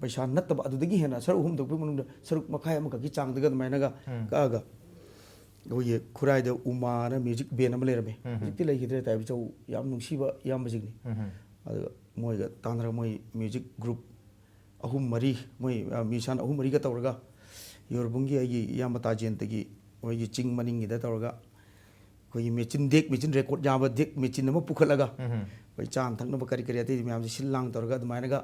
ꯄꯩꯁꯥ ꯅꯠꯇꯕ ꯑꯗꯨꯗꯒꯤ ꯍꯦꯟꯅ ꯁꯔꯨꯛ ꯑꯍꯨꯝ ꯊꯣꯛꯄꯒꯤ ꯃꯅꯨꯡꯗ ꯁꯔꯨꯛ ꯃꯈꯥꯏ ꯑꯃꯈꯛꯀꯤ ꯆꯥꯡꯗꯒ ꯑꯗꯨꯃꯥꯏꯅꯒ ꯎꯝ꯫ ꯀꯛꯑꯒ ꯑꯩꯈꯣꯏꯒꯤ ꯈꯨꯔꯥꯏꯗ ꯎꯃꯥꯅ ꯃ꯭ꯌꯨꯖꯤꯛ ꯕꯦꯟ ꯑꯃ ꯂꯩꯔꯝꯃꯦ꯫ ꯎꯝ꯫ ꯍꯧꯖꯤꯛꯇꯤ ꯂꯩꯈꯤꯗ꯭ꯔꯦ, ꯇꯥꯏꯕꯤꯆꯧ ꯌꯥꯝ ꯅꯨꯡꯁꯤꯕ ꯏꯌꯥꯝꯕꯁꯤꯡꯅꯤ꯫ ꯎꯝ꯫ ꯑꯗꯨꯒ ꯃꯣꯏꯒ ꯇꯥꯟꯅꯔꯒ ꯃꯣꯏ ꯃ꯭ꯌꯨꯖꯤꯛ ꯒ꯭ꯔꯨꯞ ꯑꯍꯨꯝ ꯃꯔꯤ, ꯃꯣꯏ, ꯑ, ꯃ꯭ꯌꯨꯖꯤꯁꯤꯌꯥꯟ ꯑꯍꯨꯝ ꯃꯔꯤꯒ ꯇꯧꯔꯒ ꯌꯣꯔꯕꯨꯡꯒꯤ ꯑꯩꯒꯤ ꯏꯌꯥꯝꯕ ꯇꯥꯖꯦꯟꯗꯒꯤ ꯃꯣꯏꯒꯤ ꯆꯤꯡ ꯃꯅꯤꯡꯒꯤꯗ ꯇꯧꯔꯒ ꯑꯩꯈꯣꯏꯒꯤ ꯃꯦꯆꯤꯟ, ꯗꯦꯛ ꯃꯦꯆꯤꯟ, ꯔꯦꯀꯣꯔꯠ ꯌꯥꯕ ꯗꯦꯛ ꯃꯦꯆꯤꯟ ꯑꯃ ꯄꯨꯈꯠꯂꯒ ꯎꯝ꯫ ꯑꯩꯈꯣꯏ ꯆꯥꯅ ꯊꯛꯅꯕ ꯀꯔꯤ ꯀꯔꯤ ꯑꯇꯩ ꯃꯌꯥꯝꯁꯦ ꯁꯤꯜ ꯂꯥꯡ ꯇꯧꯔꯒ ꯑꯗꯨꯃꯥꯏꯅꯒ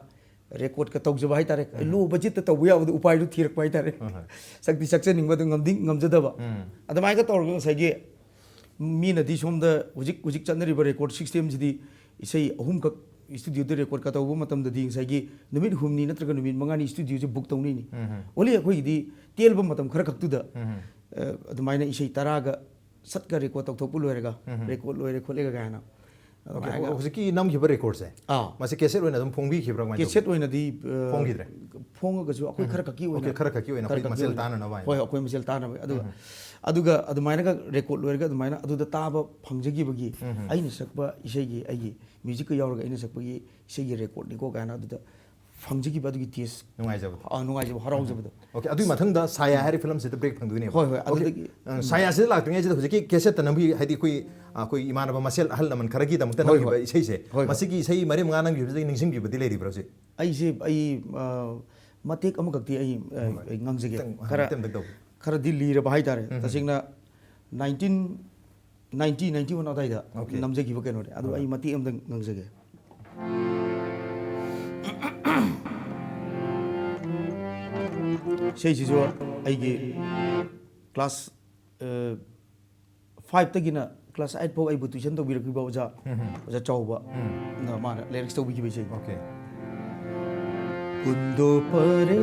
ꯔꯦꯀꯣꯔꯠꯀ ꯇꯧꯖꯕ ꯍꯥꯏꯇꯥꯔꯦ꯫ ꯎꯝ꯫ ꯂꯣ ꯕꯖꯦꯠꯇ ꯇꯧꯕ ꯌꯥꯕꯗꯣ ꯎꯄꯥꯏꯗꯨ ꯊꯤꯔꯛꯄ ꯍꯥꯏꯇꯥꯔꯦ꯫ ꯍꯣꯏ, ꯍꯣꯏ꯫ ꯁꯛꯇꯤ ꯁꯛꯆꯅꯤꯡꯕ ꯑꯗꯨ ꯉꯝꯗꯤ ꯉꯝꯖꯗꯕ꯫ ꯎꯝ꯫ ꯑꯗꯨꯃꯥꯏꯅꯒ ꯇꯧꯔꯒ ꯉꯁꯥꯏꯒꯤ ꯃꯤꯅꯗꯤ ꯁꯣꯝꯗ ꯍꯧꯖꯤꯛ, ꯍꯧꯖꯤꯛ ꯆꯠꯅꯔꯤꯕ ꯔꯦꯀꯣꯔꯠ ꯁꯤꯁꯇꯦꯝꯁꯤꯗꯤ ꯏꯁꯩ ꯑꯍꯨꯝꯈꯛ ꯏꯁꯇꯨꯗꯤꯑꯣꯗ ꯔꯦꯀꯣꯔꯠꯀ ꯇꯧꯕ ꯃꯇꯝꯗꯗꯤ ꯉꯁꯥꯏꯒꯤ ꯅꯨꯃꯤꯠ ꯍꯨꯝꯅꯤ ꯅꯠꯇ꯭ꯔꯒ ꯅꯨꯃꯤꯠ ꯃꯉꯥꯅꯤ ꯏꯁꯇꯨꯗꯤꯑꯣꯁꯦ ꯕꯨꯛ ꯇꯧꯅꯩꯅꯤ꯫ ꯎꯝ꯫ Only ꯑꯩꯈꯣꯏꯒꯤꯗꯤ ꯇꯦꯜꯕ ꯃꯇꯝ ꯈꯔ ꯈꯛꯇꯨꯗ, ꯎꯝ꯫ ꯑ, ꯑꯗꯨꯃꯥꯏꯅ ꯏꯁꯩ ꯇꯔꯥꯒ ꯁꯠꯀ ꯔꯦꯀꯣꯔꯠ ꯇꯧꯊꯣꯛꯄ ꯂꯣꯏꯔꯒ, ꯎꯝ꯫ ꯔꯦꯀꯣꯔꯠ ꯂꯣꯏꯔꯦ ꯈꯣꯠꯂꯦꯒ ꯀꯥꯏꯅ꯫ ꯑꯣꯀꯦ, ꯑꯗꯨꯃꯥꯏꯅ ꯍꯧꯖꯤꯛꯀꯤ ꯅꯝꯈꯤꯕ ꯔꯦꯀꯣꯔꯠꯁꯦ, ꯑꯥ꯫ ꯃꯁꯤ ꯀꯦꯁꯦꯠ ꯑꯣꯏꯅ ꯑꯗꯨꯝ ꯐꯣꯡꯕꯤꯈꯤꯕ꯭ꯔꯥ, ꯀꯃꯥꯏꯅ ꯀꯦꯁꯦꯠ ꯇꯧꯕ? ꯑꯣꯏꯅꯗꯤ, ꯑ, ꯐꯣꯡꯈꯤꯗ꯭ꯔꯦ? ꯐꯣꯡꯉꯒꯁꯨ ꯑꯩꯈꯣꯏ ꯎꯝ꯫ ꯈꯔ ꯈꯛꯀꯤ ꯑꯣꯏꯅ, ꯑꯣꯀꯦ, ꯈꯔ ꯈꯛꯀꯤ ꯑꯣꯏꯅ ꯈꯔ ꯑꯩꯈꯣꯏ ꯈꯛꯀꯤ ꯃꯁꯦꯜ ꯑꯣꯏꯅ꯫ ꯇꯥꯟꯅꯅꯕ ꯍꯥꯏꯅ꯫ ꯍꯣꯏ, ꯑꯩꯈꯣꯏ ꯃꯁꯦꯜ ꯇꯥꯟꯅꯕ꯫ ꯑꯗꯨꯒ, ꯎꯝ꯫ ꯑꯗꯨꯒ ꯑꯗꯨꯃꯥꯏꯅꯒ ꯔꯦꯀꯣꯔꯠ ꯂꯣꯏꯔꯒ ꯑꯗꯨꯃꯥꯏꯅ ꯑꯗꯨꯗ ꯇꯥꯕ ꯐꯪꯖꯈꯤꯕꯒꯤ ꯎꯝ꯫ ꯑꯩꯅ ꯁꯛꯄ ꯏꯁꯩꯒꯤ, ꯑꯩꯒꯤ ꯃ꯭ꯌꯨꯖꯤꯛꯀ ꯌꯥꯎꯔꯒ ꯑꯩꯅ ꯁꯛꯄꯒꯤ ꯏꯁꯩꯒꯤ ꯔꯦꯀꯣꯔꯠꯅꯤꯀꯣ ꯀꯥꯏꯅ ꯑꯗꯨꯗ ꯐꯪꯖꯈꯤꯕ ꯑꯗꯨꯒꯤ ꯇꯦꯁ꯫ ꯅꯨꯡꯉꯥꯏꯖꯕꯗꯣ꯫ ꯑꯥ, ꯅꯨꯡꯉꯥꯏꯖꯕ, ꯍꯔꯥꯎꯖꯕꯗꯣ꯫ ꯑꯣꯀꯦ, ꯑꯗꯨꯒꯤ ꯃꯊꯪꯗ ꯁꯥꯌꯥ ꯍꯥꯏꯔꯤꯕ ꯐꯤꯂꯝꯁꯤꯗ ꯕ꯭ꯔꯦꯛ ꯐꯪꯗꯣꯏꯅꯦꯕ꯫ ꯍꯣꯏ, ꯍꯣꯏ, ꯑꯣꯀꯦ꯫ ꯑꯗꯨꯗꯒꯤ, ꯑ, ꯎꯝ꯫ ꯁꯥꯌꯥꯁꯤꯗ ꯂꯥꯛꯇ꯭ꯔꯤꯉꯩꯁꯤꯗ ꯍꯧꯖꯤꯛꯀꯤ ꯀꯦꯁꯦꯠꯇ ꯅꯝꯕꯤ, ꯍꯥꯏꯗꯤ ꯑꯩꯈꯣꯏ, ꯑ, ꯑꯩꯈꯣꯏ ꯏꯃꯥꯟꯅꯕ ꯃꯁꯦꯜ ꯑꯍꯜ ꯂꯃꯟ ꯈꯔꯒꯤꯗꯃꯛꯇ ꯍꯣꯏ, ꯅꯝꯈꯤꯕ ꯍꯣꯏ꯫ ꯏꯁꯩꯁꯦ, ꯍꯣꯏ, ꯍꯣꯏ꯫ ꯃꯁꯤꯒꯤ ꯏꯁꯩ ꯃꯔꯤ ꯃꯉꯥ ꯅꯝꯈꯤꯕꯁꯤꯗꯒꯤ ꯅꯤꯡꯁꯤꯡꯕꯤꯕꯗꯤ ꯂꯩꯔꯤꯕ꯭ꯔꯥ ꯍꯧꯖꯤꯛ? ꯑꯩꯁꯦ, ꯑꯩ, ꯑ, ꯃꯇꯦꯛ ꯑꯃꯈꯛꯇꯤ ꯑꯩ, ꯑ, ꯍꯣꯏ꯫ ꯑꯩ ꯉꯥꯡꯖꯒꯦ꯫ ꯈꯤꯇꯪ, ꯈꯔ, ꯈꯤꯇꯪ ꯑꯝꯇꯪ ꯇꯧ꯫ ꯈꯔꯗꯤ ꯂꯤꯔꯕ ꯍꯥꯏꯇꯥꯔꯦ꯫ ꯎꯝ꯫ ꯇꯁꯦꯡꯅ nineteen ninety, ninety-one ꯑꯗꯥꯏꯗ ꯑꯣꯀꯦ꯫ ꯅꯝꯖꯈꯤꯕ ꯀꯩꯅꯣꯅꯦ꯫ ꯑꯗꯣ ꯍꯣꯏ꯫ ꯑꯩ ꯃꯇꯦꯛ ꯑꯃꯇꯪ ꯉꯥꯡꯖꯒꯦ꯫ ꯏꯁꯩꯁꯤꯁꯨ ꯑꯩꯒꯤ class, ꯑ, five ꯇꯒꯤꯅ class eight ꯐꯥꯎ ꯑꯩꯕꯨ tuition ꯇꯧꯕꯤꯔꯛꯈꯤꯕ ꯑꯣꯖꯥ, ꯎꯝ꯫ ꯑꯣꯖꯥ ꯆꯥꯎꯕ, ꯎꯝ꯫ ꯅ ꯃꯥꯅ lyrics ꯇꯧꯕꯤꯈꯤꯕ ꯏꯁꯩꯅꯤ꯫ ꯑꯣꯀꯦ꯫ ꯀꯨꯟꯗꯣ ꯄꯔꯦ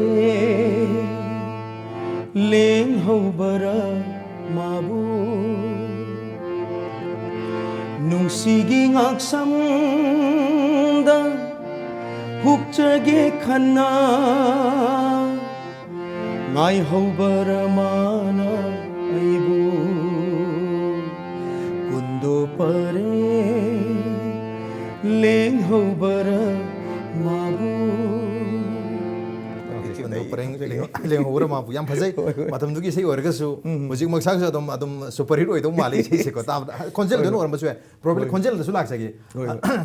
ꯂꯦꯡꯍꯧꯕꯔ ꯃꯥꯕꯨ ꯅꯨꯡꯁꯤꯒꯤ ꯉꯥꯛꯁꯝꯗ ꯍꯨꯛꯆꯒꯦ ꯈꯟꯅ ꯉꯥꯏꯍꯧꯕꯔ ꯃꯥꯅ ꯑꯩꯕꯨ ꯀꯨꯟꯗꯣ ꯄꯔꯦ ꯂꯦꯡꯍꯧꯕꯔ ꯃꯥꯕꯨ꯫ Okay, ꯀꯨꯟꯗꯣ ꯄꯔꯦꯡ ꯂꯦꯡ- ꯂꯦꯡꯍꯧꯕꯔ ꯃꯥꯕꯨ꯫ ꯌꯥꯝ ꯐꯖꯩ꯫ ꯃꯇꯝꯗꯨꯒꯤ ꯏꯁꯩ ꯑꯣꯏꯔꯒꯁꯨ ꯍꯧꯖꯤꯛꯃꯛꯁꯥꯁꯨ ꯑꯗꯨꯝ ꯑꯗꯨꯝ super hit ꯑꯣꯏꯗꯧ ꯃꯥꯜꯂꯤ ꯏꯁꯩꯁꯦꯀꯣ ꯇꯥꯕꯗ꯫ ꯈꯣꯟꯖꯦꯜꯗꯨꯅ ꯑꯣꯏꯔꯝꯕꯁꯨ ꯌꯥꯏ꯫ Probably ꯈꯣꯟꯖꯦꯜꯗꯁꯨ ꯂꯥꯛꯆꯒꯦ꯫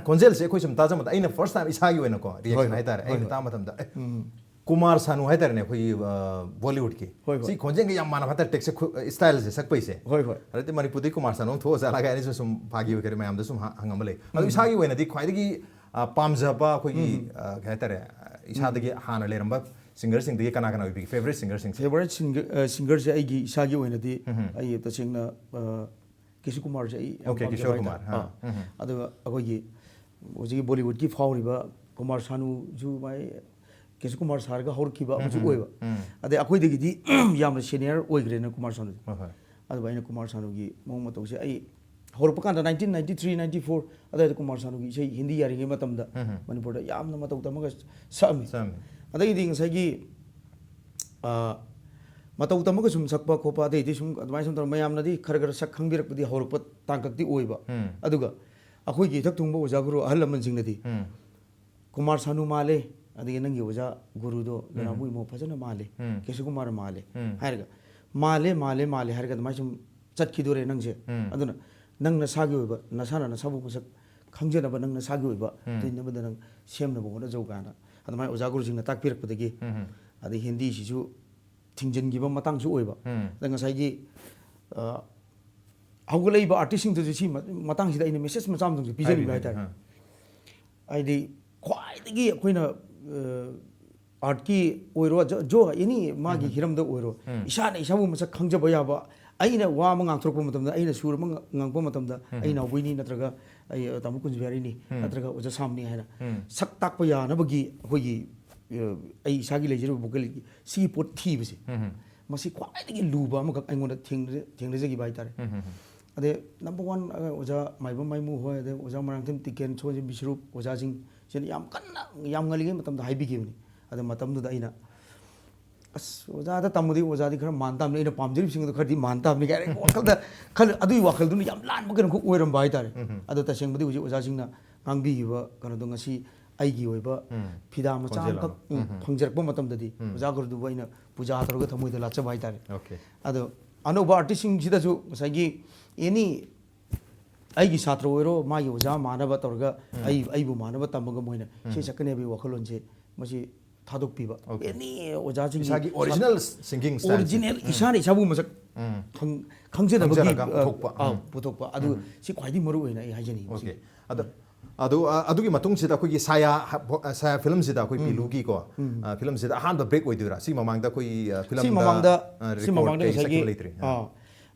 ꯈꯣꯟꯖꯦꯜꯁꯦ ꯑꯩꯈꯣꯏ ꯁꯨꯝ ꯇꯥꯖꯕꯗ ꯑꯩꯅ first time ꯏꯁꯥꯒꯤ ꯑꯣꯏꯅꯀꯣ reaction ꯍꯥꯏꯇꯥꯔꯦ, ꯑꯩꯅ ꯇꯥꯕ ꯃꯇꯝꯗ ꯑꯦ, ꯀꯨꯃꯥꯔ ꯁꯥꯅꯨ ꯍꯥꯏꯇꯥꯔꯦꯅꯦ ꯑꯩꯈꯣꯏꯒꯤ ꯕꯣꯂꯤꯋꯨꯗ ꯀꯤ꯫ ꯁꯤ ꯈꯣꯟꯖꯦꯜꯒ ꯌꯥꯝ ꯃꯥꯟꯅꯕ ꯍꯥꯏꯇꯥꯔꯦ, ꯇꯦꯛꯁ ꯁ꯭ꯇꯥꯏꯜꯁꯦ, ꯁꯛꯄꯩꯁꯦ꯫ ꯍꯣꯏ ꯍꯣꯏ꯫ ꯑꯗꯩ ꯃꯅꯤꯄꯨꯔꯗꯒꯤ ꯀꯨꯃꯥꯔ ꯁꯥꯅꯨ ꯑꯃ ꯊꯣꯛꯑ ꯖꯥꯠꯂ ꯀꯥꯏꯅꯁꯨ ꯁꯨꯝ ꯐꯥꯒꯤ ꯑꯣꯏꯒꯦꯔꯥ ꯃꯌꯥꯝꯗ ꯁꯨꯝ ꯍ- ꯍꯪꯉꯝꯕ ꯂꯩ꯫ ꯑꯗꯣ ꯏꯁꯥꯒꯤ ꯑꯣꯏꯅꯗꯤ ꯈ꯭ꯋꯥꯏꯗꯒꯤ ꯑ, ꯄꯥꯝꯖꯕ ꯑꯩꯈꯣꯏꯒꯤ ꯑ, ꯀꯩ ꯍꯥꯏꯇꯥꯔꯦ, ꯏꯁꯥꯗꯒꯤ ꯍꯥꯟꯅ ꯂꯩꯔꯝꯕ ꯁꯤꯡꯒꯔꯁꯤꯡꯗꯒꯤ ꯀꯅꯥ ꯀꯅꯥ ꯑꯣꯏꯕꯤꯒꯦ? ꯐꯦꯕꯔꯦꯠ ꯁꯤꯡꯒꯔꯁꯤꯡꯁꯦ? ꯐꯦꯕꯔꯦꯠ ꯁꯤꯡꯒꯔꯁꯦ ꯑꯩꯒꯤ ꯏꯁꯥꯒꯤ ꯑꯣꯏꯅꯗꯤ ꯑꯩ ꯇꯁꯦꯡꯅ ꯑ, ꯀꯤꯁꯣꯔ ꯀꯨꯃꯥꯔꯁꯦ ꯑꯩ ꯌꯥꯝ Okay, ꯄꯥꯝꯖꯕ ꯀꯤꯁꯣꯔ ꯍꯥꯏꯇꯥꯔꯦ꯫ ꯀꯨꯃꯥꯔ, ꯑꯥ, ꯑꯥ꯫ ꯑꯗꯨꯒ ꯑꯩꯈꯣꯏꯒꯤ ꯍꯧꯖꯤꯛꯀꯤ ꯕꯣꯂꯤꯋꯨꯗꯀꯤ ꯐꯥꯎꯔꯤꯕ ꯀꯨꯃꯥꯔ ꯁꯥꯅꯨꯁꯨ ꯃꯥꯏ ꯀꯤꯁꯣꯔ ꯀꯨꯃꯥꯔ ꯁꯥꯔꯒ ꯍꯧꯔꯛꯈꯤꯕ ꯑꯃꯁꯨ ꯑꯣꯏꯕ꯫ ꯑꯗꯩ ꯑꯩꯈꯣꯏꯗꯒꯤꯗꯤ ꯌꯥꯝꯅ ꯁꯦꯅꯤꯌꯔ ꯑꯣꯏꯈ꯭ꯔꯦꯅ ꯀꯨꯃꯥꯔ ꯁꯥꯅꯨꯁꯦ꯫ ꯍꯣꯏ ꯍꯣꯏ꯫ ꯑꯗꯨꯕꯨ ꯑꯩꯅ ꯀꯨꯃꯥꯔ ꯁꯥꯅꯨꯒꯤ ꯃꯑꯣꯡ ꯃꯇꯧꯁꯦ ꯑꯩ ꯍꯧꯔꯛꯄ ꯀꯥꯟꯗ nineteen ninety three ninety four ꯑꯗꯨꯋꯥꯏꯗ ꯀꯨꯃꯥꯔ ꯁꯥꯅꯨꯒꯤ ꯏꯁꯩ ꯍꯤꯟꯗꯤ ꯌꯥꯔꯤꯉꯩ ꯃꯇꯝꯗ ꯃꯅꯤꯄꯨꯔꯗ ꯌꯥꯝꯅ ꯃꯇꯧ ꯇꯝꯃꯒ ꯁꯛꯑꯝꯃꯤ꯫ ꯁꯛꯑꯝꯃꯤ꯫ ꯑꯗꯒꯤꯗꯤ ꯉꯁꯥꯏꯒꯤ ꯑ, ꯃꯇꯧ ꯇꯝꯃꯒ ꯁꯨꯝ ꯁꯛꯄ ꯈꯣꯠꯄ ꯑꯗꯩꯗꯤ ꯁꯨꯝ ꯑꯗꯨꯃꯥꯏꯅ ꯁꯨꯝ ꯇꯧꯔꯒ ꯃꯌꯥꯝꯅꯗꯤ ꯈꯔ ꯈꯔ ꯁꯛ ꯈꯪꯕꯤꯔꯛꯄꯗꯤ ꯍꯧꯔꯛꯄ ꯇꯥꯡꯀꯛꯇꯤ ꯑꯣꯏꯕ꯫ ꯑꯗꯨꯒ ꯑꯩꯈꯣꯏꯒꯤ ꯏꯊꯛ ꯊꯣꯡꯕ ꯑꯣꯖꯥ ꯒꯨꯔꯨ ꯑꯍꯜ ꯂꯃꯟꯁꯤꯡꯅꯗꯤ ꯀꯨꯃꯥꯔ ꯁꯥꯅꯨ ꯃꯥꯜꯂꯦ, ꯑꯗꯒꯤ ꯅꯪꯒꯤ ꯑꯣꯖꯥ ꯒꯨꯔꯨꯗꯣ ꯂꯣꯏꯅꯥꯝꯕꯨ ꯏꯃꯣ ꯐꯖꯅ ꯃꯥꯜꯂꯦ, ꯀꯦꯁꯣ ꯀꯨꯃꯥꯔ ꯃꯥꯜꯂꯦ ꯍꯥꯏꯔꯒ ꯃꯥꯜꯂꯦ ꯃꯥꯜꯂꯦ ꯃꯥꯜꯂꯦ ꯍꯥꯏꯔꯒ ꯑꯗꯨꯃꯥꯏꯅ ꯁꯨꯝ ꯆꯠꯈꯤꯗꯣꯔꯦ ꯅꯪꯁꯦ꯫ ꯑꯗꯨꯅ ꯅꯪ ꯅꯁꯥꯒꯤ ꯑꯣꯏꯕ ꯅꯁꯥꯅ ꯅꯁꯥꯕꯨ ꯃꯁꯛ ꯈꯪꯖꯅꯕ ꯅꯪ ꯅꯁꯥꯒꯤ ꯑꯣꯏꯕ ꯇꯤꯟ ꯑꯃꯗ ꯅꯪ ꯁꯦꯝꯅꯕ ꯍꯣꯠꯅꯖꯧ ꯀꯥꯏꯅ ꯑꯗꯨꯃꯥꯏꯅ ꯑꯣꯖꯥ ꯒꯨꯔꯨꯁꯤꯡꯅ ꯇꯥꯛꯄꯤꯔꯛꯄꯗꯒꯤ ꯑꯗꯩ ꯍꯤꯟꯗꯤꯁꯤꯁꯨ ꯊꯤꯡꯖꯤꯟꯈꯤꯕ ꯃꯇꯥꯡꯁꯨ ꯑꯣꯏꯕ꯫ ꯑꯗ ꯉꯁꯥꯏꯒꯤ ꯑ, ꯍꯧꯒꯠꯂꯛꯏꯕ ꯑꯥꯔꯇꯤꯁꯁꯤꯡꯗꯨꯁꯨ ꯁꯤ ꯃ- ꯃꯇꯥꯡꯁꯤꯗ ꯑꯩꯅ ꯃꯦꯁꯦꯖ ꯃꯆꯥ ꯑꯃꯇꯪꯁꯨ ꯄꯤꯖꯅꯤꯡꯕ ꯍꯥꯏꯇꯥꯔꯦ꯫ ꯍꯥꯏꯗꯤ ꯈ꯭ꯋꯥꯏꯗꯒꯤ ꯑꯩꯈꯣꯏꯅ ꯑꯥꯔꯠꯀꯤ ꯑꯣꯏꯔꯣ ꯖꯣ ꯑꯦꯅꯤ ꯃꯥꯒꯤ ꯍꯤꯔꯝꯗ ꯑꯣꯏꯔꯣ ꯏꯁꯥꯅ ꯏꯁꯥꯕꯨ ꯃꯁꯛ ꯈꯪꯖꯕ ꯌꯥꯕ꯫ ꯑꯩꯅ ꯋꯥ ꯑꯃ ꯉꯥꯡꯊꯣꯔꯛꯄ ꯃꯇꯝꯗ, ꯑꯩꯅ ꯁꯨꯔ ꯑꯃ ꯉ- ꯉꯥꯡꯉꯛꯄ ꯃꯇꯝꯗ ꯑꯩ ꯅꯥꯎꯕꯣꯏꯅꯤ ꯅꯠꯇ꯭ꯔꯒ ꯑꯩ ꯇꯥꯃꯣ ꯀꯨꯟꯖꯕꯤꯍꯥꯔꯤꯅꯤ ꯅꯠꯇ꯭ꯔꯒ ꯑꯣꯖꯥ ꯁꯥꯝꯅꯤ ꯍꯥꯏꯅ ꯁꯛ ꯇꯥꯛꯄ ꯌꯥꯅꯕꯒꯤ ꯑꯩꯈꯣꯏꯒꯤ ꯑ, ꯑꯩ ꯏꯁꯥꯒꯤ ꯂꯩꯖꯔꯤꯕ ꯚꯣꯀꯦꯜꯒꯤ ꯁꯤꯒꯤ ꯄꯣꯠ ꯊꯤꯕꯁꯦ꯫ ꯃꯁꯤ ꯈ꯭ꯋꯥꯏꯗꯒꯤ ꯂꯨꯕ ꯑꯃꯈꯛ ꯑꯩꯉꯣꯟꯗ ꯊꯦꯡꯅꯖ- ꯊꯦꯡꯅꯖꯈꯤꯕ ꯍꯥꯏꯇꯥꯔꯦ꯫ ꯑꯗꯩ ꯅꯝꯕꯔ ꯋꯥꯟ ꯑꯣꯖꯥ ꯃꯥꯏꯕꯝ ꯃꯥꯏꯃꯨ ꯍꯣꯏ, ꯑꯗꯩ ꯑꯣꯖꯥ ꯃꯣꯏꯔꯥꯡꯊꯦꯝ ꯇꯤꯀꯦꯟ, ꯁꯣꯟꯁꯦ ꯕꯤꯁ꯭ꯋꯔꯨꯞ ꯑꯣꯖꯥꯁꯤꯡ, ꯁꯤꯅ ꯌꯥꯝ ꯀꯟꯅ, ꯌꯥꯝ ꯉꯜꯂꯤꯉꯩ ꯃꯇꯝꯗ ꯍꯥꯏꯕꯤꯈꯤꯕꯅꯤ꯫ ꯑꯗ ꯃꯇꯝꯗꯨꯗ ꯑꯩꯅ, "ꯑꯁ, ꯑꯣꯖꯥꯗ ꯇꯝꯃꯗꯤ ꯑꯣꯖꯥꯗꯤ ꯈꯔ ꯃꯥꯟ ꯇꯥꯕꯅꯤ, ꯑꯩꯅ ꯄꯥꯝꯖꯔꯤꯕꯁꯤꯡꯗꯣ ꯈꯔꯗꯤ ꯃꯥꯟ ꯇꯥꯕꯅꯤ" ꯀꯥꯏꯅ ꯋꯥꯈꯜꯗ ꯈꯜ-, ꯑꯗꯨꯒꯤ ꯋꯥꯈꯜꯗꯨꯅ ꯌꯥꯝ ꯂꯥꯟꯕ ꯀꯩꯅꯣꯝꯈꯛ ꯑꯣꯏꯔꯝꯕ ꯍꯥꯏꯇꯥꯔꯦ꯫ ꯑꯗꯣ ꯇꯁꯦꯡꯕꯗꯤ ꯍꯧꯖꯤꯛ ꯑꯣꯖꯥꯁꯤꯡꯅ ꯉꯥꯡꯕꯤꯈꯤꯕ ꯀꯩꯅꯣꯗꯣ ꯉꯁꯤ ꯑꯩꯒꯤ ꯑꯣꯏꯕ ꯐꯤꯗꯥ ꯃꯆꯥ ꯈꯣꯟꯖꯦꯜ ꯑꯃꯈꯛ, ꯑꯃ꯫ ꯎꯝ, ꯐꯪꯖꯔꯛꯄ ꯃꯇꯝꯗꯗꯤ ꯑꯣꯖꯥ ꯒꯨꯔꯨꯗꯨꯕꯨ ꯑꯩꯅ ꯄꯨꯖꯥ ꯇꯧꯔꯒ ꯊꯃꯣꯏꯗ ꯂꯥꯠꯆꯕ ꯍꯥꯏꯇꯥꯔꯦ꯫ ꯑꯣꯀꯦ꯫ ꯑꯗꯣ ꯑꯅꯧꯕ ꯑꯥꯔꯇꯤꯁꯁꯤꯡꯁꯤꯗꯁꯨ ꯉꯁꯥꯏꯒꯤ ꯑꯦꯅꯤ ꯑꯩꯒꯤ ꯁꯥꯇ꯭ꯔ ꯑꯣꯏꯔꯣ, ꯃꯥꯒꯤ ꯑꯣꯖꯥ ꯃꯥꯟꯅꯕ ꯇꯧꯔꯒ ꯑꯩ, ꯑꯩꯕꯨ ꯃꯥꯟꯅꯕ ꯇꯝꯃꯒ ꯃꯣꯏꯅ ꯏꯁꯩ ꯁꯛꯀꯅꯤ ꯍꯥꯏꯕꯒꯤ ꯋꯥꯈꯜꯂꯣꯟꯁꯦ ꯃꯁꯤ ꯊꯥꯗꯣꯛꯄꯤꯕ꯫ ꯑꯣꯀꯦ꯫ ꯑꯦꯅꯤ ꯑꯣꯖꯥꯁꯤꯡꯒꯤ ꯏꯁꯥꯒꯤ ꯁꯥ-, ꯑꯣꯔꯤꯖꯤꯅꯦꯜ ꯁꯤꯡꯒꯤꯡ ꯁ꯭ꯇꯥꯏꯜꯁꯦ꯫ ꯑꯣꯔꯤꯖꯤꯅꯦꯜ ꯏꯁꯥꯅ ꯏꯁꯥꯕꯨ ꯃꯁꯛ ꯈꯪ-, ꯈꯪꯖꯗꯕꯒꯤ, ꯈꯪꯖꯔꯒ ꯑ, ꯄꯨꯊꯣꯛꯄ꯫ ꯑ, ꯄꯨꯊꯣꯛꯄ꯫ ꯑꯗꯨ ꯁꯤ ꯈ꯭ꯋꯥꯏꯗꯒꯤ ꯃꯔꯨ ꯑꯣꯏꯅ ꯑꯩ ꯍꯥꯏꯖꯅꯤꯡꯉꯤ ꯃꯁꯤ꯫ ꯑꯣꯀꯦ꯫ ꯑꯗꯣ, ꯑꯗꯨ, ꯑ, ꯑꯗꯨꯒꯤ ꯃꯇꯨꯡꯁꯤꯗ ꯑꯩꯈꯣꯏꯒꯤ ꯁꯥꯌꯥ ꯍ-, ꯁꯥꯌꯥ ꯐꯤꯂꯝꯁꯤꯗ ꯑꯩꯈꯣꯏ ꯄꯤꯂꯨꯒꯤꯀꯣ, ꯑ, ꯐꯤꯂꯝꯁꯤꯗ ꯑꯍꯥꯟꯕ ꯕ꯭ꯔꯦꯛ ꯑꯣꯏꯗꯣꯏꯔꯥ? ꯁꯤ ꯃꯃꯥꯡꯗ ꯑꯩꯈꯣꯏ, ꯑ, ꯁꯤ ꯐꯤꯂꯝꯗ, ꯃꯃꯥꯡꯗ, ꯑ, ꯁꯤ ꯔꯦꯀꯣꯔꯗ ꯃꯃꯥꯡꯗ ꯀꯩ ꯉꯁꯥꯏꯒꯤ, ꯁꯛꯈꯤꯕ ꯂꯩꯇ꯭ꯔꯤ? ꯑ,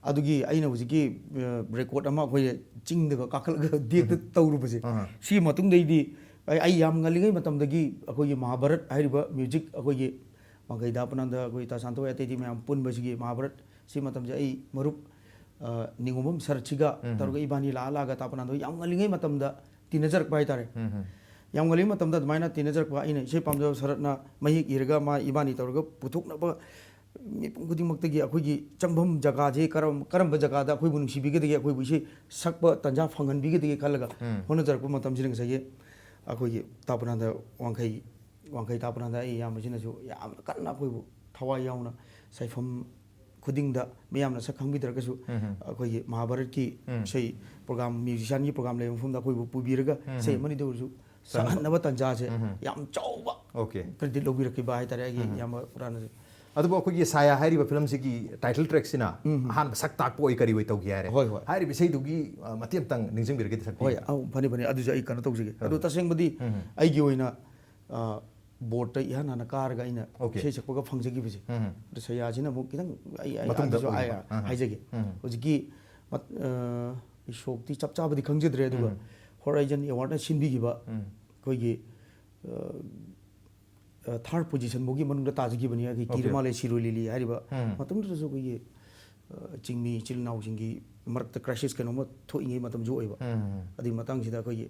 ꯑꯗꯨꯒꯤ ꯑꯩꯅ ꯍꯧꯖꯤꯛꯀꯤ, ꯑ, ꯔꯦꯀꯣꯔꯗ ꯑꯃ ꯑꯩꯈꯣꯏ ꯆꯤꯡꯗꯒ ꯀꯥꯈꯠꯂꯒ ꯗꯦꯛꯇ ꯇꯧꯔꯨꯕꯁꯦ, ꯑꯍ꯫ ꯁꯤꯒꯤ ꯃꯇꯨꯡꯗꯩꯗꯤ ꯑꯩ, ꯑꯩ ꯌꯥꯝ ꯉꯜꯂꯤꯉꯩ ꯃꯇꯝꯗꯒꯤ ꯑꯩꯈꯣꯏꯒꯤ ꯃꯍꯥꯚꯥꯔꯠ ꯍꯥꯏꯔꯤꯕ ꯃ꯭ꯌꯨꯖꯤꯛ, ꯑꯩꯈꯣꯏꯒꯤ ꯋꯥꯡꯈꯩ ꯗꯥ ꯄꯅꯥꯟꯗ, ꯑꯩꯈꯣꯏ ꯇꯥ ꯁꯥꯟꯇꯣꯏ ꯑꯇꯩꯗꯤ ꯃꯌꯥꯝ ꯄꯨꯟꯕꯁꯤꯒꯤ ꯃꯍꯥꯚꯥꯔꯠ, ꯁꯤ ꯃꯇꯝꯁꯦ ꯑꯩ ꯃꯔꯨꯞ, ꯑ, ꯅꯤꯉꯣꯝꯕꯝ ꯁꯔꯠꯁꯤꯒ ꯇꯧꯔꯒ ꯏꯕꯥꯅꯤ ꯂꯥꯛꯑ ꯂꯥꯛꯑꯒ ꯇꯥ ꯄꯅꯥꯟꯗ ꯌꯥꯝ ꯉꯜꯂꯤꯉꯩ ꯃꯇꯝꯗ ꯇꯤꯟꯅꯖꯔꯛꯄ ꯍꯥꯏꯇꯥꯔꯦ꯫ ꯌꯥꯝ ꯉꯜꯂꯤꯉꯩ ꯃꯇꯝꯗ ꯑꯗꯨꯃꯥꯏꯅ ꯇꯤꯟꯅꯖꯔꯛꯄ, ꯑꯩꯅ ꯏꯁꯩ ꯄꯥꯝꯖꯕ ꯁꯔꯠꯅ ꯃꯌꯦꯛ ꯏꯔꯒ ꯃꯥ ꯏꯕꯥꯅꯤ ꯇꯧꯔꯒ ꯄꯨꯊꯣꯛꯅꯕ ꯃꯤꯄꯨꯝ ꯈꯨꯗꯤꯡꯃꯛꯇꯒꯤ ꯑꯩꯈꯣꯏꯒꯤ ꯆꯪꯐꯝ ꯖꯒꯥꯁꯦ ꯀꯔꯝ-, ꯀꯔꯝꯕ ꯖꯒꯥꯗ ꯑꯩꯈꯣꯏꯕꯨ ꯅꯨꯡꯁꯤꯕꯤꯒꯗꯒꯦ, ꯑꯩꯈꯣꯏꯕꯨ ꯏꯁꯩ ꯁꯛꯄ ꯇꯥꯟꯖꯥ ꯐꯪꯍꯟꯕꯤꯒꯗꯒꯦ ꯈꯜꯂꯒ ꯍꯣꯠꯅꯖꯔꯛꯄ ꯃꯇꯝꯁꯤꯗ ꯉꯁꯥꯏꯒꯤ ꯑꯩꯈꯣꯏꯒꯤ ꯇꯥ ꯄꯅꯥꯟꯗ ꯋꯥꯡꯈꯩ, ꯋꯥꯡꯈꯩ ꯇꯥ ꯄꯅꯥꯟꯗ ꯑꯩ ꯏꯌꯥꯝꯕꯁꯤꯅꯁꯨ ꯌꯥꯝꯅ ꯀꯟꯅ ꯑꯩꯈꯣꯏꯕꯨ ꯊꯋꯥꯏ ꯌꯥꯎꯅ ꯁꯥꯏꯐꯝ ꯈꯨꯗꯤꯡꯗ ꯃꯤꯌꯥꯝꯅ ꯁꯛ ꯈꯪꯕꯤꯗ꯭ꯔꯒꯁꯨ ꯑꯩꯈꯣꯏꯒꯤ ꯃꯍꯥꯚꯥꯔꯠꯀꯤ ꯏꯁꯩ ꯄ꯭ꯔꯣꯒꯥꯝ, ꯃ꯭ꯌꯨꯖꯤꯁꯤꯌꯥꯟꯒꯤ ꯄ꯭ꯔꯣꯒꯥꯝ ꯂꯩꯕ ꯃꯐꯝꯗ ꯑꯩꯈꯣꯏꯕꯨ ꯄꯨꯕꯤꯔꯒ ꯏꯁꯩ ꯑꯃꯅꯤꯗ ꯑꯣꯏꯔꯁꯨ ꯁꯛꯍꯟꯅꯕ ꯇꯥꯟꯖꯥꯁꯦ ꯌꯥꯝ ꯆꯥꯎꯕ ꯑꯣꯀꯦ꯫ ꯀ꯭ꯔꯦꯗꯤꯠ ꯂꯧꯕꯤꯔꯛꯈꯤꯕ ꯍꯥꯏꯇꯥꯔꯦ ꯑꯩꯒꯤ ꯏꯌꯥꯝꯕ ꯄꯨꯔꯥꯅꯁꯨ꯫ ꯑꯗꯨꯕꯨ ꯑꯩꯈꯣꯏꯒꯤ ꯁꯥꯌꯥ ꯍꯥꯏꯔꯤꯕ ꯐꯤꯂꯝꯁꯤꯒꯤ ꯇꯥꯏꯇꯜ ꯇ꯭ꯔꯦꯛꯁꯤꯅ ꯑꯍꯥꯟꯕ ꯁꯛ ꯇꯥꯛꯄ ꯑꯣꯏ ꯀꯔꯤ ꯑꯣꯏ ꯇꯧꯒꯦ ꯍꯥꯏꯔꯦ꯫ ꯍꯣꯏ, ꯍꯣꯏ꯫ ꯍꯥꯏꯔꯤꯕ ꯏꯁꯩꯗꯨꯒꯤ, ꯑ, ꯃꯇꯦꯛ ꯑꯃꯇꯪ ꯅꯤꯡꯁꯤꯡꯕꯤꯔꯒꯗꯤ ꯍꯣꯏ, ꯁꯛꯄꯤꯌꯨ꯫ ꯑꯧ, ꯐꯅꯤ, ꯐꯅꯤ꯫ ꯑꯗꯨꯁꯨ ꯑꯩ ꯀꯩꯅꯣ ꯇꯧꯖꯒꯦ꯫ ꯑꯗꯣ ꯇꯁꯦꯡꯕꯗꯤ ꯑꯩꯒꯤ ꯑꯣꯏꯅ, ꯑ, ꯕꯣꯔꯠꯇ ꯏꯍꯥꯟ ꯍꯥꯟꯅ ꯀꯥꯔꯒ ꯑꯩꯅ ꯑꯣꯀꯦ꯫ ꯏꯁꯩ ꯁꯛꯄꯒ ꯐꯪꯖꯈꯤꯕꯁꯦ꯫ ꯑꯗꯣ ꯁꯥꯌꯥꯁꯤꯅ ꯑꯃꯨꯛ ꯈꯤꯇꯪ ꯑꯩ, ꯑꯩ ꯃꯇꯨꯡꯗ ꯑꯗꯨꯁꯨ ꯑꯩ ꯑꯣꯏꯕ꯫ ꯍꯥꯏꯖꯒꯦ꯫ ꯍꯧꯖꯤꯛꯀꯤ ꯃꯠ-, ꯑ, ꯏꯁꯣꯛꯇꯤ ꯆꯞ ꯆꯥꯕꯗꯤ ꯈꯪꯖꯗ꯭ꯔꯦ, ꯑꯗꯨꯒ ꯍꯣꯔꯥꯏꯖꯟ ꯑꯦꯋꯥꯔꯗꯅ ꯁꯤꯟꯕꯤꯈꯤꯕ ꯑꯩꯈꯣꯏꯒꯤ, ꯑ, ꯊꯥꯔꯠ ꯄꯣꯖꯤꯁꯟ ꯐꯥꯎꯒꯤ ꯃꯅꯨꯡꯗ ꯇꯥꯖꯈꯤꯕꯅꯤ ꯑꯩꯈꯣꯏ Okay. ꯀꯤꯔꯃꯥꯂꯦ ꯁꯤꯔꯣꯏ ꯂꯤꯂꯤ ꯍꯥꯏꯔꯤꯕ꯫ ꯎꯝ. ꯃꯇꯝꯗꯨꯗꯁꯨ ꯑꯩꯈꯣꯏꯒꯤ ꯑ, ꯆꯤꯡꯃꯤ ꯏꯆꯤꯜ ꯏꯅꯥꯎꯁꯤꯡꯒꯤ ꯃꯔꯛꯇ ꯀ꯭ꯔꯥꯏꯁꯤꯁ ꯀꯩꯅꯣꯝꯃ ꯊꯣꯛꯏꯉꯩ ꯃꯇꯝꯁꯨ ꯑꯣꯏꯕ꯫ ꯎꯝ. ꯑꯗꯨꯒꯤ ꯃꯇꯥꯡꯁꯤꯗ ꯑꯩꯈꯣꯏꯒꯤ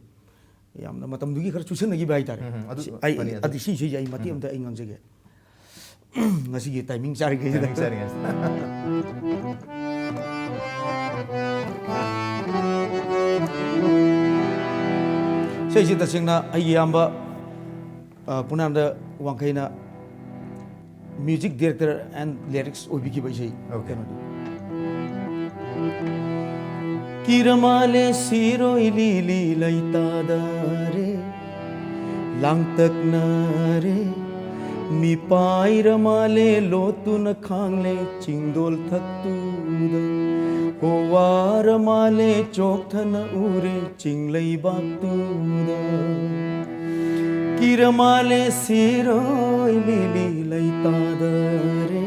ꯌꯥꯝꯅ ꯃꯇꯝꯗꯨꯒꯤ ꯈꯔ ꯆꯨꯁꯟꯅꯈꯤꯕ ꯍꯥꯏꯇꯥꯔꯦ꯫ ꯎꯝ, ꯑꯗꯨ ꯁꯤ-, ꯑꯩ, ꯐꯅꯤ, ꯑꯗꯨ. ꯑꯗꯨ ꯁꯤꯁꯦ ꯑꯩ ꯃꯇꯦꯛ ꯑꯃꯇ ꯑꯩ ꯉꯥꯡꯖꯒꯦ꯫ ꯉꯁꯤꯒꯤ ꯇꯥꯏꯃꯤꯡ ꯆꯥꯔꯤꯉꯩꯁꯤꯗ꯫ ꯇꯥꯏꯃꯤꯡ ꯆꯥꯔꯤꯉꯩꯁꯤꯗ꯫ ꯏꯁꯩꯁꯤ ꯇꯁꯦꯡꯅ ꯑꯩꯒꯤ ꯏꯌꯥꯝꯕ, ꯑ, ꯄꯨꯅꯥꯝꯗ ꯋꯥꯡꯈꯩꯅ music director and lyrics ꯑꯣꯏꯕꯤꯈꯤꯕ ꯏꯁꯩ꯫ Okay. ꯀꯩꯅꯣꯗꯨ꯫ ꯀꯤꯔꯃꯥꯂꯦ ꯁꯤꯔꯣꯏ ꯂꯤꯂꯤ ꯂꯩꯇꯥꯗꯔꯦ, ꯂꯥꯡꯇꯛꯅꯔꯦ, ꯃꯤꯄꯥꯏꯔ ꯃꯥꯂꯦ ꯂꯣꯠꯇꯨꯅ ꯈꯥꯡꯂꯦ ꯆꯤꯡꯗꯣꯜ ꯊꯛꯇꯨꯗ, ꯍꯣꯋꯥꯔ ꯃꯥꯂꯦ ꯆꯣꯛꯊꯅ ꯎꯔꯦ ꯆꯤꯡ ꯂꯩꯕꯥꯛꯇꯨꯗ꯫ ꯀꯤꯔꯃꯥꯂꯦ ꯁꯤꯔꯣꯏ ꯂꯤꯂꯤ ꯂꯩꯇꯥꯗꯔꯦ,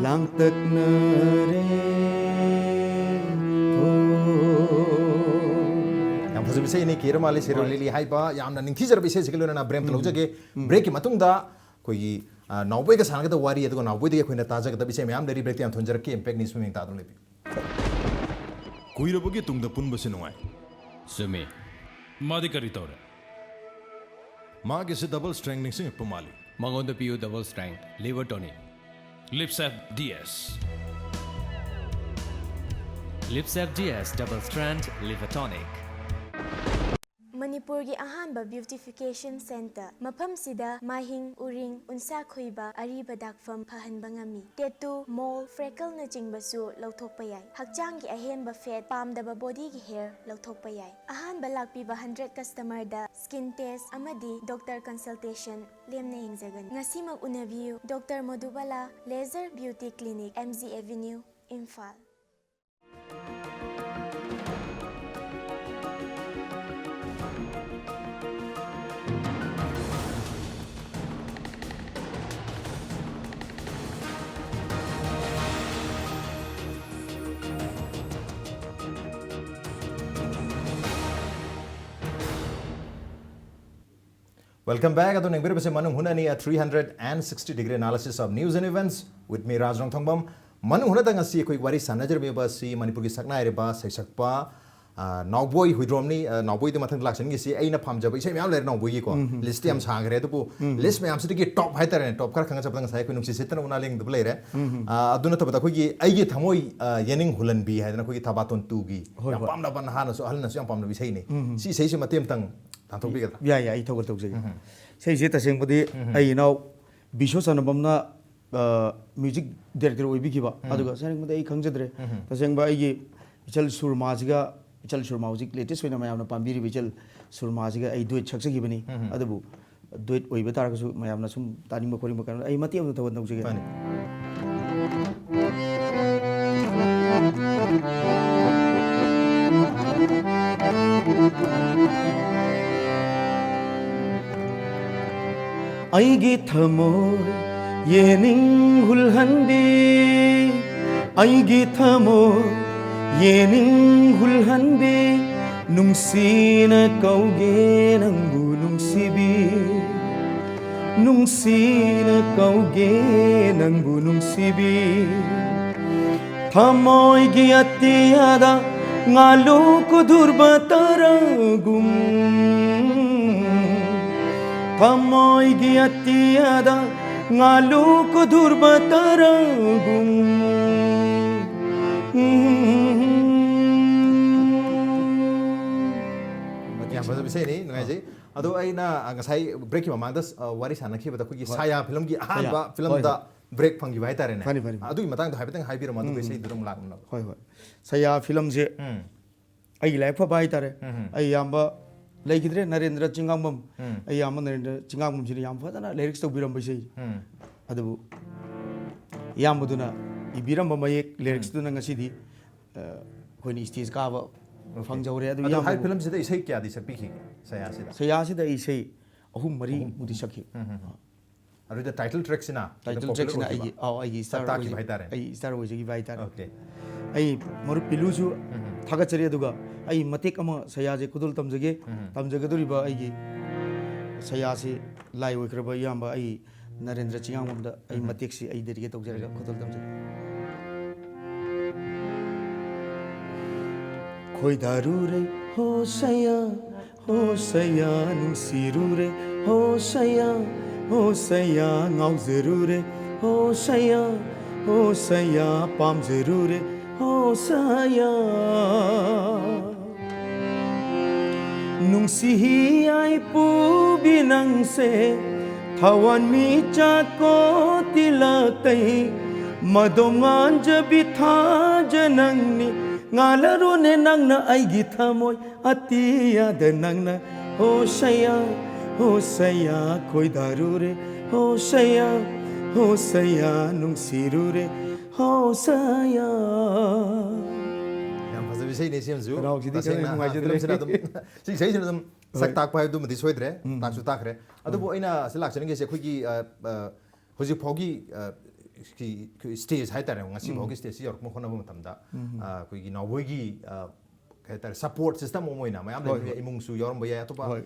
ꯂꯥꯡꯇꯛꯅꯔꯦ ꯊꯣ꯫ ꯌꯥꯝ ꯐꯖꯕ ꯏꯁꯩꯅꯤ, ꯀꯤꯔꯃꯥꯂꯦ ꯁꯤꯔꯣꯏ ꯂꯤꯂꯤ ꯍꯥꯏꯕ ꯌꯥꯝꯅ ꯅꯤꯡꯊꯤꯖꯔꯕ ꯏꯁꯩꯁꯤꯒ ꯂꯣꯏꯅꯅ break ꯑꯝꯇ ꯂꯧꯖꯒꯦ꯫ Breakꯀꯤ ꯃꯇꯨꯡꯗ ꯑꯩꯈꯣꯏꯒꯤ, ꯑ, ꯅꯥꯎꯕꯣꯏꯒ ꯁꯥꯟꯅꯒꯗꯕ ꯋꯥꯔꯤ, ꯑꯗꯨꯒ ꯅꯥꯎꯕꯣꯏꯗꯒꯤ ꯑꯩꯈꯣꯏꯅ ꯇꯥꯖꯒꯗꯕ ꯏꯁꯩ ꯃꯌꯥꯝ ꯂꯩꯔꯤ꯫ Breakꯇ ꯌꯥꯝ ꯊꯣꯟꯖꯔꯛꯀꯦ꯫ Impact News ꯃꯤꯠꯌꯦꯡ ꯇꯥꯗꯨꯅ ꯂꯩꯕꯤꯌꯨ꯫ ꯀꯨꯏꯔꯕꯒꯤ ꯇꯨꯡꯗ ꯄꯨꯟꯕꯁꯤ ꯅꯨꯡꯉꯥꯏ꯫ ꯆꯨꯝꯃꯤ꯫ ꯃꯥꯗꯤ ꯀꯔꯤ ꯇꯧꯔꯦ? ꯃꯥꯒꯤꯁꯦ double strength ꯅꯤꯡꯁꯤꯡꯉꯛꯄ ꯃꯥꯜꯂꯤ꯫ ꯃꯉꯣꯟꯗ ꯄꯤꯌꯨ double strength liver tonic꯫ Livsep DS꯫ Livsep DS double strength liver tonic꯫ ꯃꯅꯤꯄꯨꯔꯒꯤ ꯑꯍꯥꯟꯕ beautification centre꯫ ꯃꯐꯝꯁꯤꯗ ꯃꯥꯏꯍꯤꯡ, ꯎꯔꯤꯡ, ꯎꯟꯁꯥ ꯈꯨꯏꯕ, ꯑꯔꯤꯕ ꯗꯥꯛꯐꯝ ꯐꯍꯟꯕ ꯉꯝꯃꯤ꯫ Tattoo, mole, freckleꯅꯆꯤꯡꯕꯁꯨ ꯂꯧꯊꯣꯛꯄ ꯌꯥꯏ꯫ ꯍꯛꯆꯥꯡꯒꯤ ꯑꯍꯦꯟꯕ fat, ꯄꯥꯝꯗꯕ bodyꯒꯤ hair ꯂꯧꯊꯣꯛꯄ ꯌꯥꯏ꯫ ꯑꯍꯥꯟꯕ ꯂꯥꯛꯄꯤꯕ hundred customerꯗ skin test ꯑꯃꯗꯤ doctor consultation ꯂꯦꯝꯅ ꯌꯦꯡꯖꯒꯅꯤ꯫ ꯉꯁꯤꯃꯛ ꯎꯅꯕꯤꯌꯨ꯫ Doctor ꯃꯣꯗꯨꯕꯥꯂꯥ Laser Beauty Clinic, MG Avenue, Imphal. Welcome back. ꯑꯗꯨ ꯌꯦꯡꯕꯤꯔꯤꯕꯁꯦ ꯃꯅꯨꯡ ꯍꯨꯠꯅꯅꯤ, a three hundred and sixty degree analysis of news and events with me, ꯔꯥꯖ ꯔꯣꯡꯊꯣꯡꯕꯝ꯫ ꯃꯅꯨꯡ ꯍꯨꯠꯅꯗ ꯉꯁꯤ ꯑꯩꯈꯣꯏ ꯋꯥꯔꯤ ꯁꯥꯟꯅꯖꯔꯝꯃꯤꯕ ꯑꯁꯤ ꯃꯅꯤꯄꯨꯔꯒꯤ ꯁꯛꯅꯥꯏꯔꯕ ꯁꯩꯁꯛꯄ, ꯑ, ꯅꯥꯎꯕꯣꯏ ꯍꯨꯏꯗ꯭ꯔꯣꯝꯅꯤ꯫ ꯑ, ꯅꯥꯎꯕꯣꯏꯗ ꯃꯊꯪꯗ ꯂꯥꯛꯁꯤꯟꯈꯤꯁꯤ꯫ ꯑꯩꯅ ꯄꯥꯝꯖꯕ ꯏꯁꯩ ꯃꯌꯥꯝ ꯂꯩꯔꯦ ꯅꯥꯎꯕꯣꯏꯒꯤꯀꯣ꯫ ꯎꯝ, ꯎꯝ꯫ List ꯌꯥꯝ ꯁꯥꯡꯈ꯭ꯔꯦ꯫ ꯑꯗꯨꯕꯨ ꯎꯝ, ꯎꯝ꯫ List ꯃꯌꯥꯝꯁꯤꯗꯒꯤ top ꯍꯥꯏꯇꯥꯔꯦꯅꯦ, top ꯈꯔ ꯈꯪꯉ ꯆꯠꯄꯗ ꯉꯁꯥꯏ ꯑꯩꯈꯣꯏ ꯅꯨꯡꯁꯤꯠ ꯁꯤꯠꯇꯅ ꯎꯅꯥ ꯂꯦꯡꯗꯕ ꯂꯩꯔꯦ꯫ ꯎꯝ, ꯎꯝ꯫ ꯑ, ꯑꯗꯨ ꯅꯠꯇꯕꯗ ꯑꯩꯈꯣꯏꯒꯤ ꯑꯩꯒꯤ ꯊꯃꯣꯏ, ꯑ, ꯌꯦꯅꯤꯡ ꯍꯨꯜꯍꯟꯕꯤ ꯍꯥꯏꯗꯅ ꯑꯩꯈꯣꯏꯒꯤ ꯊꯕꯥꯇꯣꯟ two ꯒꯤ ꯍꯣꯏ, ꯌꯥꯝ ꯍꯣꯏ꯫ ꯄꯥꯝꯅꯕ, ꯅꯍꯥꯅꯁꯨ ꯑꯍꯜꯅꯁꯨ ꯌꯥꯝ ꯄꯥꯝꯅꯕ ꯏꯁꯩꯅꯤ꯫ ꯎꯝ, ꯎꯝ꯫ ꯁꯤ ꯏꯁꯩꯁꯤ ꯃꯇꯦꯛ ꯑꯃꯇꯪ ꯇꯥꯟꯊꯣꯛꯄꯤꯒꯗ꯭ꯔꯥ? ꯌꯥꯏ, ꯌꯥꯏ, ꯑꯩ ꯊꯧꯒꯠ ꯇꯧꯖꯒꯦ꯫ ꯎꯝ, ꯎꯝ꯫ ꯏꯁꯩꯁꯦ ꯇꯁꯦꯡꯕꯗꯤ ꯎꯝ, ꯎꯝ꯫ ꯑꯩ ꯏꯅꯥꯎ ꯕꯤꯁ꯭ꯋ ꯁꯅꯥꯕꯝꯅ, ꯑ, music director ꯑꯣꯏꯕꯤꯈꯤꯕ꯫ ꯎꯝ꯫ ꯑꯗꯨꯒ ꯇꯁꯦꯡꯕꯗꯤ ꯑꯩ ꯈꯪꯖꯗ꯭ꯔꯦ꯫ ꯎꯝ, ꯎꯝ꯫ ꯇꯁꯦꯡꯕ ꯑꯩꯒꯤ ꯏꯆꯜ ꯁꯨꯔꯃꯥꯁꯤꯒ, ꯏꯆꯜ ꯁꯨꯔꯃꯥ ꯍꯧꯖꯤꯛ latest ꯑꯣꯏꯅ ꯃꯌꯥꯝꯅ ꯄꯥꯝꯕꯤꯔꯤꯕ ꯏꯆꯜ ꯁꯨꯔꯃꯥꯁꯤꯒ ꯑꯩ duet ꯁꯛꯆꯈꯤꯕꯅꯤ꯫ ꯎꯝ, ꯎꯝ꯫ ꯑꯗꯨꯕꯨ duet ꯑꯣꯏꯕ ꯇꯥꯔꯒꯁꯨ ꯃꯌꯥꯝꯅ ꯁꯨꯝ ꯇꯥꯅꯤꯡꯕ ꯈꯣꯠꯅꯤꯡꯕ ꯀꯩꯅꯣ, ꯑꯩ ꯃꯇꯦꯛ ꯑꯃꯇ ꯊꯧꯒꯠ ꯇꯧꯖꯒꯦ꯫ ꯃꯥꯅꯤ꯫ ꯑꯩꯒꯤ ꯊꯃꯣꯏ ꯌꯦꯅꯤꯡ ꯍꯨꯜꯍꯟꯕꯤ, ꯑꯩꯒꯤ ꯊꯃꯣꯏ ꯌꯦꯅꯤꯡ ꯍꯨꯜꯍꯟꯕꯤ, ꯅꯨꯡꯁꯤꯅ ꯀꯧꯒꯦ ꯅꯪꯕꯨ ꯅꯨꯡꯁꯤꯕꯤ, ꯅꯨꯡꯁꯤꯅ ꯀꯧꯒꯦ ꯅꯪꯕꯨ ꯅꯨꯡꯁꯤꯕꯤ꯫ ꯊꯃꯣꯏꯒꯤ ꯑꯇꯤꯌꯥꯗ ꯉꯥꯂꯨ ꯀꯨꯗꯨꯔꯕ ꯇꯔꯥꯒꯨꯝ, ꯊꯃꯣꯏꯒꯤ ꯑꯇꯤꯌꯥꯗ ꯉꯥꯂꯨ ꯀꯨꯗꯨꯔꯕ ꯇꯔꯥꯒꯨꯝ꯫ ꯌꯥꯝ ꯐꯖꯕ ꯏꯁꯩꯅꯤ, ꯅꯨꯡꯉꯥꯏꯖꯩ꯫ ꯑꯗꯣ ꯑꯩꯅ, ꯑ, ꯉꯁꯥꯏ breakꯀꯤ ꯃꯃꯥꯡꯗ, ꯑ, ꯋꯥꯔꯤ ꯁꯥꯟꯅꯈꯤꯕꯗ ꯑꯩꯈꯣꯏꯒꯤ ꯍꯣꯏ꯫ ꯁꯥꯌꯥ filmꯒꯤ ꯑꯍꯥꯟꯕ ꯁꯥꯌꯥ꯫ ꯍꯣꯏ, filmꯗ ꯍꯣꯏ꯫ Break ꯐꯪꯈꯤꯕ ꯍꯥꯏꯇꯥꯔꯦꯅꯦ꯫ ꯐꯅꯤ, ꯐꯅꯤ, ꯐꯅꯤ꯫ ꯑꯗꯨꯒꯤ ꯃꯇꯥꯡꯗꯣ ꯍꯥꯏꯐꯦꯠꯇꯪ ꯍꯥꯏꯕꯤꯔꯝꯃꯣ, ꯑꯗꯨꯒ ꯎꯝ꯫ ꯏꯁꯩꯗꯨꯗ ꯑꯃꯨꯛ ꯂꯥꯛꯅꯕ꯫ ꯍꯣꯏ, ꯍꯣꯏ꯫ ꯁꯥꯌꯥ filmꯁꯦ ꯎꯝ꯫ ꯑꯩꯒꯤ ꯂꯥꯏꯕꯛ ꯐꯕ ꯍꯥꯏꯇꯥꯔꯦ꯫ ꯎꯝ, ꯎꯝ꯫ ꯑꯩ ꯏꯌꯥꯝꯕ ꯂꯩꯈꯤꯗ꯭ꯔꯦ, ꯅꯔꯦꯟꯗ꯭ꯔ ꯆꯤꯡꯉꯥꯡꯕꯝ꯫ ꯎꯝ꯫ ꯑꯩ ꯏꯌꯥꯝꯕ ꯅꯔꯦꯟꯗ꯭ꯔ ꯆꯤꯡꯉꯥꯡꯕꯝꯁꯤꯅ ꯌꯥꯝ ꯐꯖꯅ lyrics ꯇꯧꯕꯤꯔꯝꯕ ꯏꯁꯩ꯫ ꯎꯝ꯫ ꯑꯗꯨꯕꯨ ꯏꯌꯥꯝꯕꯗꯨꯅ ꯏꯕꯤꯔꯝꯕ ꯃꯌꯦꯛ ꯎꯝ꯫ Lyricsꯇꯨꯅ ꯉꯁꯤꯗꯤ, ꯑ, ꯑꯩꯈꯣꯏꯅ stage ꯀꯥꯕ Okay꯫ ꯐꯪꯖꯍꯧꯔꯦ꯫ ꯑꯗꯨ ꯑꯗꯣ ꯏꯌꯥꯝꯕꯕꯨ ꯍꯥꯏ filmꯁꯤꯗ ꯏꯁꯩ ꯀꯌꯥꯗꯤ ꯁꯛꯄꯤꯈꯤꯒꯦ ꯁꯥꯌꯥꯁꯤꯗ? ꯁꯥꯌꯥꯁꯤꯗ ꯑꯩ ꯏꯁꯩ ꯑꯍꯨꯝ ꯃꯔꯤꯃꯨꯛꯇꯤ ꯁꯛꯈꯤ꯫ ꯎꯝ, ꯎꯝ, ꯎꯝ꯫ ꯑꯗꯨꯗ title trackꯁꯤꯅ ꯈꯤꯇꯪ Title popular trackꯁꯤꯅ ꯑꯣꯏꯈꯤꯕ? ꯑꯩꯒꯤ, ꯑꯥꯎ, ꯑꯩꯒꯤ star ꯁꯛ ꯇꯥꯛꯈꯤꯕ ꯑꯣꯏꯖ-, ꯍꯥꯏꯇꯥꯔꯦ꯫ ꯑꯩ star ꯑꯣꯏꯖꯈꯤꯕ ꯍꯥꯏꯇꯥꯔꯦ꯫ Okay꯫ ꯑꯩ ꯃꯔꯨꯞ ꯄꯤꯂꯨꯁꯨ ꯎꯝ꯫ ꯊꯥꯒꯠꯆꯔꯤ, ꯑꯗꯨꯒ ꯑꯩ ꯃꯇꯦꯛ ꯑꯃ ꯁꯥꯌꯥꯁꯦ ꯈꯨꯗꯣꯜ ꯇꯝꯖꯒꯦ꯫ ꯎꯝ꯫ ꯇꯝꯖꯒꯗꯧꯔꯤꯕ ꯑꯩꯒꯤ ꯁꯌꯥꯁꯤ ꯂꯥꯏ ꯑꯣꯏꯈ꯭ꯔꯕ ꯏꯌꯥꯝꯕ ꯑꯩ ꯅꯔꯦꯟꯗ꯭ꯔ ꯆꯤꯡꯉꯥꯡꯕꯝꯗ ꯑꯩ ꯎꯝ꯫ ꯃꯇꯦꯛꯁꯤ ꯑꯩ dedicate ꯇꯧꯖꯔꯒ ꯈꯨꯗꯣꯜ ꯇꯝꯖꯒꯦ꯫ ꯈꯣꯏꯗꯥꯔꯨꯔꯦ ꯍꯣ ꯁꯌꯥ, ꯍꯣ ꯁꯌꯥ ꯅꯨꯡꯁꯤꯔꯨꯔꯦ ꯍꯣ ꯁꯌꯥ, ꯍꯣ ꯁꯌꯥ ꯉꯥꯎꯖꯔꯨꯔꯦ ꯍꯣ ꯁꯌꯥ, ꯍꯣ ꯁꯌꯥ ꯄꯥꯝꯖꯔꯨꯔꯦ ꯍꯣ ꯁꯌꯥ꯫ ꯅꯨꯡꯁꯤ ꯍꯤꯌꯥꯏ ꯄꯨꯕꯤ ꯅꯪꯁꯦ ꯊꯋꯥꯟ ꯃꯤꯆꯥꯛ ꯀꯣ ꯇꯤꯂꯛꯇꯩ ꯃꯗꯣꯝ ꯉꯥꯟꯖꯕꯤ ꯊꯥꯖ ꯅꯪꯅꯤ ꯉꯥꯜꯂꯔꯨꯅꯦ ꯅꯪꯅ ꯑꯩꯒꯤ ꯊꯃꯣꯏ ꯑꯇꯤꯌꯥꯗ ꯅꯪꯅ ꯍꯣ ꯁꯌꯥ ꯍꯣ ꯁꯌꯥ ꯈꯣꯏꯗꯥꯔꯨꯔꯦ ꯍꯣ ꯁꯌꯥ ꯍꯣ ꯁꯌꯥ ꯅꯨꯡꯁꯤꯔꯨꯔꯦ ꯍꯣ ꯁꯌꯥ꯫ ꯌꯥꯝ ꯐꯖꯕ ꯏꯁꯩꯅꯦ ꯁꯤꯃꯁꯨ꯫ ꯈꯅꯥꯎꯁꯤꯗꯤ ꯇꯁꯦꯡꯅ, ꯈꯔ ꯅꯨꯡꯉꯥꯏꯖꯗ꯭ꯔꯦ꯫ ꯐꯤꯂꯝꯁꯤꯅ ꯑꯗꯨꯝ ꯁꯤ ꯏꯁꯩꯁꯤꯅ ꯑꯗꯨꯝ ꯁꯛ ꯍꯣꯏ꯫ ꯇꯥꯛꯄ ꯍꯥꯏꯕꯗꯨꯃꯗꯤ ꯁꯣꯏꯗ꯭ꯔꯦ꯫ ꯎꯝ꯫ ꯇꯥꯛꯁꯨ ꯇꯥꯛꯈ꯭ꯔꯦ꯫ ꯑꯗꯨꯕꯨ ꯑꯩꯅ ꯁꯤ ꯂꯥꯛꯆꯅꯤꯡꯉꯤꯁꯦ ꯑꯩꯈꯣꯏꯒꯤ, ꯑ, ꯑ, ꯍꯧꯖꯤꯛ ꯐꯥꯎꯒꯤ, ꯑ, ꯁꯤ, ꯑꯩꯈꯣꯏ stage ꯍꯥꯏꯇꯥꯔꯦ, ꯉꯁꯤ ꯐꯥꯎꯒꯤ stageꯁꯤ ꯌꯧꯔꯛꯄ ꯍꯣꯠꯅꯕ ꯃꯇꯝꯗ, ꯑ, ꯑꯩꯈꯣꯏꯒꯤ ꯅꯥꯎꯕꯣꯏꯒꯤ, ꯑ, ꯀꯩ ꯍꯥꯏꯇꯥꯔꯦ, support system ꯑꯃ ꯑꯣꯏꯅ ꯃꯌꯥꯝ ꯍꯣꯏ, ꯂꯩꯔꯝꯕ ꯌꯥꯏ, ꯍꯣꯏ꯫ ꯏꯃꯨꯡꯁꯨ ꯌꯥꯎꯔꯝꯕ ꯌꯥꯏ, ꯑꯇꯣꯞꯄ ꯍꯣꯏ꯫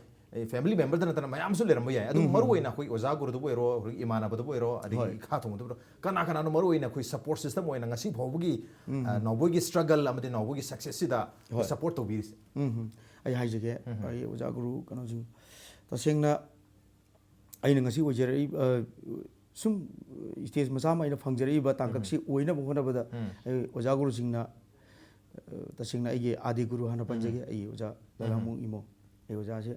family member ꯗ ꯅꯠꯇꯅ ꯃꯌꯥꯝꯁꯨ ꯂꯩꯔꯝꯕ ꯌꯥꯏ꯫ ꯑꯗꯨꯕꯨ ꯃꯔꯨ ꯑꯣꯏꯅ ꯑꯩꯈꯣꯏ ꯑꯣꯖꯥ ꯒꯨꯔꯨꯗꯕꯨ ꯑꯣꯏꯔꯣ, ꯑꯩꯈꯣꯏꯒꯤ ꯏꯃꯥꯟꯅꯕꯗꯕꯨ ꯑꯣꯏꯔꯣ, ꯑꯗꯒꯤ ꯍꯣꯏ꯫ ꯏꯈꯥ ꯊꯣꯡꯕꯗꯕꯨ ꯑꯣꯏꯔꯣ, ꯀꯅꯥ ꯀꯅꯥꯅꯣ ꯃꯔꯨ ꯑꯣꯏꯅ ꯑꯩꯈꯣꯏ support system ꯑꯣꯏꯅ ꯉꯁꯤ ꯐꯥꯎꯕꯒꯤ, ꯑ, ꯅꯥꯎꯕꯣꯏꯒꯤ struggle ꯑꯃꯗꯤ ꯅꯥꯎꯕꯣꯏꯒꯤ success ꯁꯤꯗ ꯍꯣꯏ꯫ support ꯇꯧꯕꯤꯔꯤꯁꯦ? ꯎꯝ, ꯎꯝ꯫ ꯑꯩ ꯍꯥꯏꯖꯒꯦ, ꯑꯩ ꯑꯣꯖꯥ ꯒꯨꯔꯨ ꯀꯩꯅꯣꯁꯤꯡ, ꯇꯁꯦꯡꯅ ꯑꯩꯅ ꯉꯁꯤ ꯑꯣꯏꯖꯔꯛꯏꯕ, ꯑ, ꯁꯨꯝ stage ꯃꯆꯥ ꯑꯃ ꯑꯩꯅ ꯐꯪꯖꯔꯛꯏꯕ ꯇꯥꯡꯀꯛꯁꯤ ꯑꯣꯏꯅꯕ ꯍꯣꯠꯅꯕꯗ ꯑꯩ ꯑꯣꯖꯥ ꯒꯨꯔꯨꯁꯤꯡꯅ, ꯑ, ꯇꯁꯦꯡꯅ ꯑꯩꯒꯤ ꯑꯥꯗꯤ ꯒꯨꯔꯨ ꯍꯥꯟꯅ ꯄꯟꯖꯒꯦ, ꯑꯩꯒꯤ ꯑꯣꯖꯥ ꯂꯂꯥꯡꯃꯨꯡ ꯏꯃꯣ, ꯑꯩ ꯑꯣꯖꯥꯁꯦ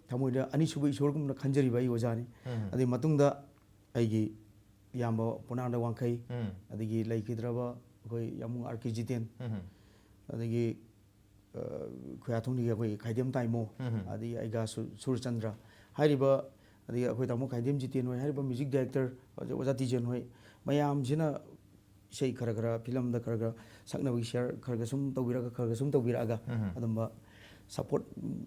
ꯊꯃꯣꯏꯗ ꯑꯅꯤꯁꯨꯕ ꯏꯁꯣꯔꯒꯨꯝꯅ ꯈꯟꯖꯔꯤꯕ ꯑꯩ ꯑꯣꯖꯥꯅꯤ꯫ ꯑꯗꯨꯒꯤ ꯃꯇꯨꯡꯗ ꯑꯩꯒꯤ ꯏꯌꯥꯝꯕ ꯄꯨꯅꯥꯡꯗ ꯋꯥꯡꯈꯩ, ꯑꯗꯒꯤ ꯂꯩꯈꯤꯗ꯭ꯔꯕ ꯑꯩꯈꯣꯏ ꯌꯥꯝꯕꯨꯡ ꯑꯥꯔ ꯀꯦ ꯖꯤꯇꯦꯟ, ꯑꯗꯒꯤ, ꯑ, ꯈꯨꯌꯥꯊꯣꯡꯗꯒꯤ ꯑꯩꯈꯣꯏ ꯈꯥꯏꯗꯦꯝ ꯇꯥꯏꯃꯣ, ꯑꯗꯒꯤ ꯑꯩꯒ ꯁꯨ-, ꯁꯨꯔꯆꯟꯗ꯭ꯔ ꯍꯥꯏꯔꯤꯕ, ꯑꯗꯒꯤ ꯑꯩꯈꯣꯏ ꯇꯥꯃꯣ ꯈꯥꯏꯗꯦꯝ ꯖꯤꯇꯦꯟ ꯍꯣꯏ ꯍꯥꯏꯔꯤꯕ music director ꯑꯣꯖꯥ, ꯑꯣꯖꯥ ꯇꯤꯖꯦꯟ ꯍꯣꯏ ꯃꯌꯥꯝꯁꯤꯅ ꯏꯁꯩ ꯈꯔ ꯈꯔ ꯐꯤꯂꯝꯗ ꯈꯔ ꯈꯔ ꯁꯛꯅꯕꯒꯤ share ꯈꯔ ꯈꯔ ꯁꯨꯝ ꯇꯧꯕꯤꯔꯒ ꯈꯔ ꯈꯔ ꯁꯨꯝ ꯇꯧꯕꯤꯔꯛꯑꯒ ꯑꯗꯨꯝꯕ support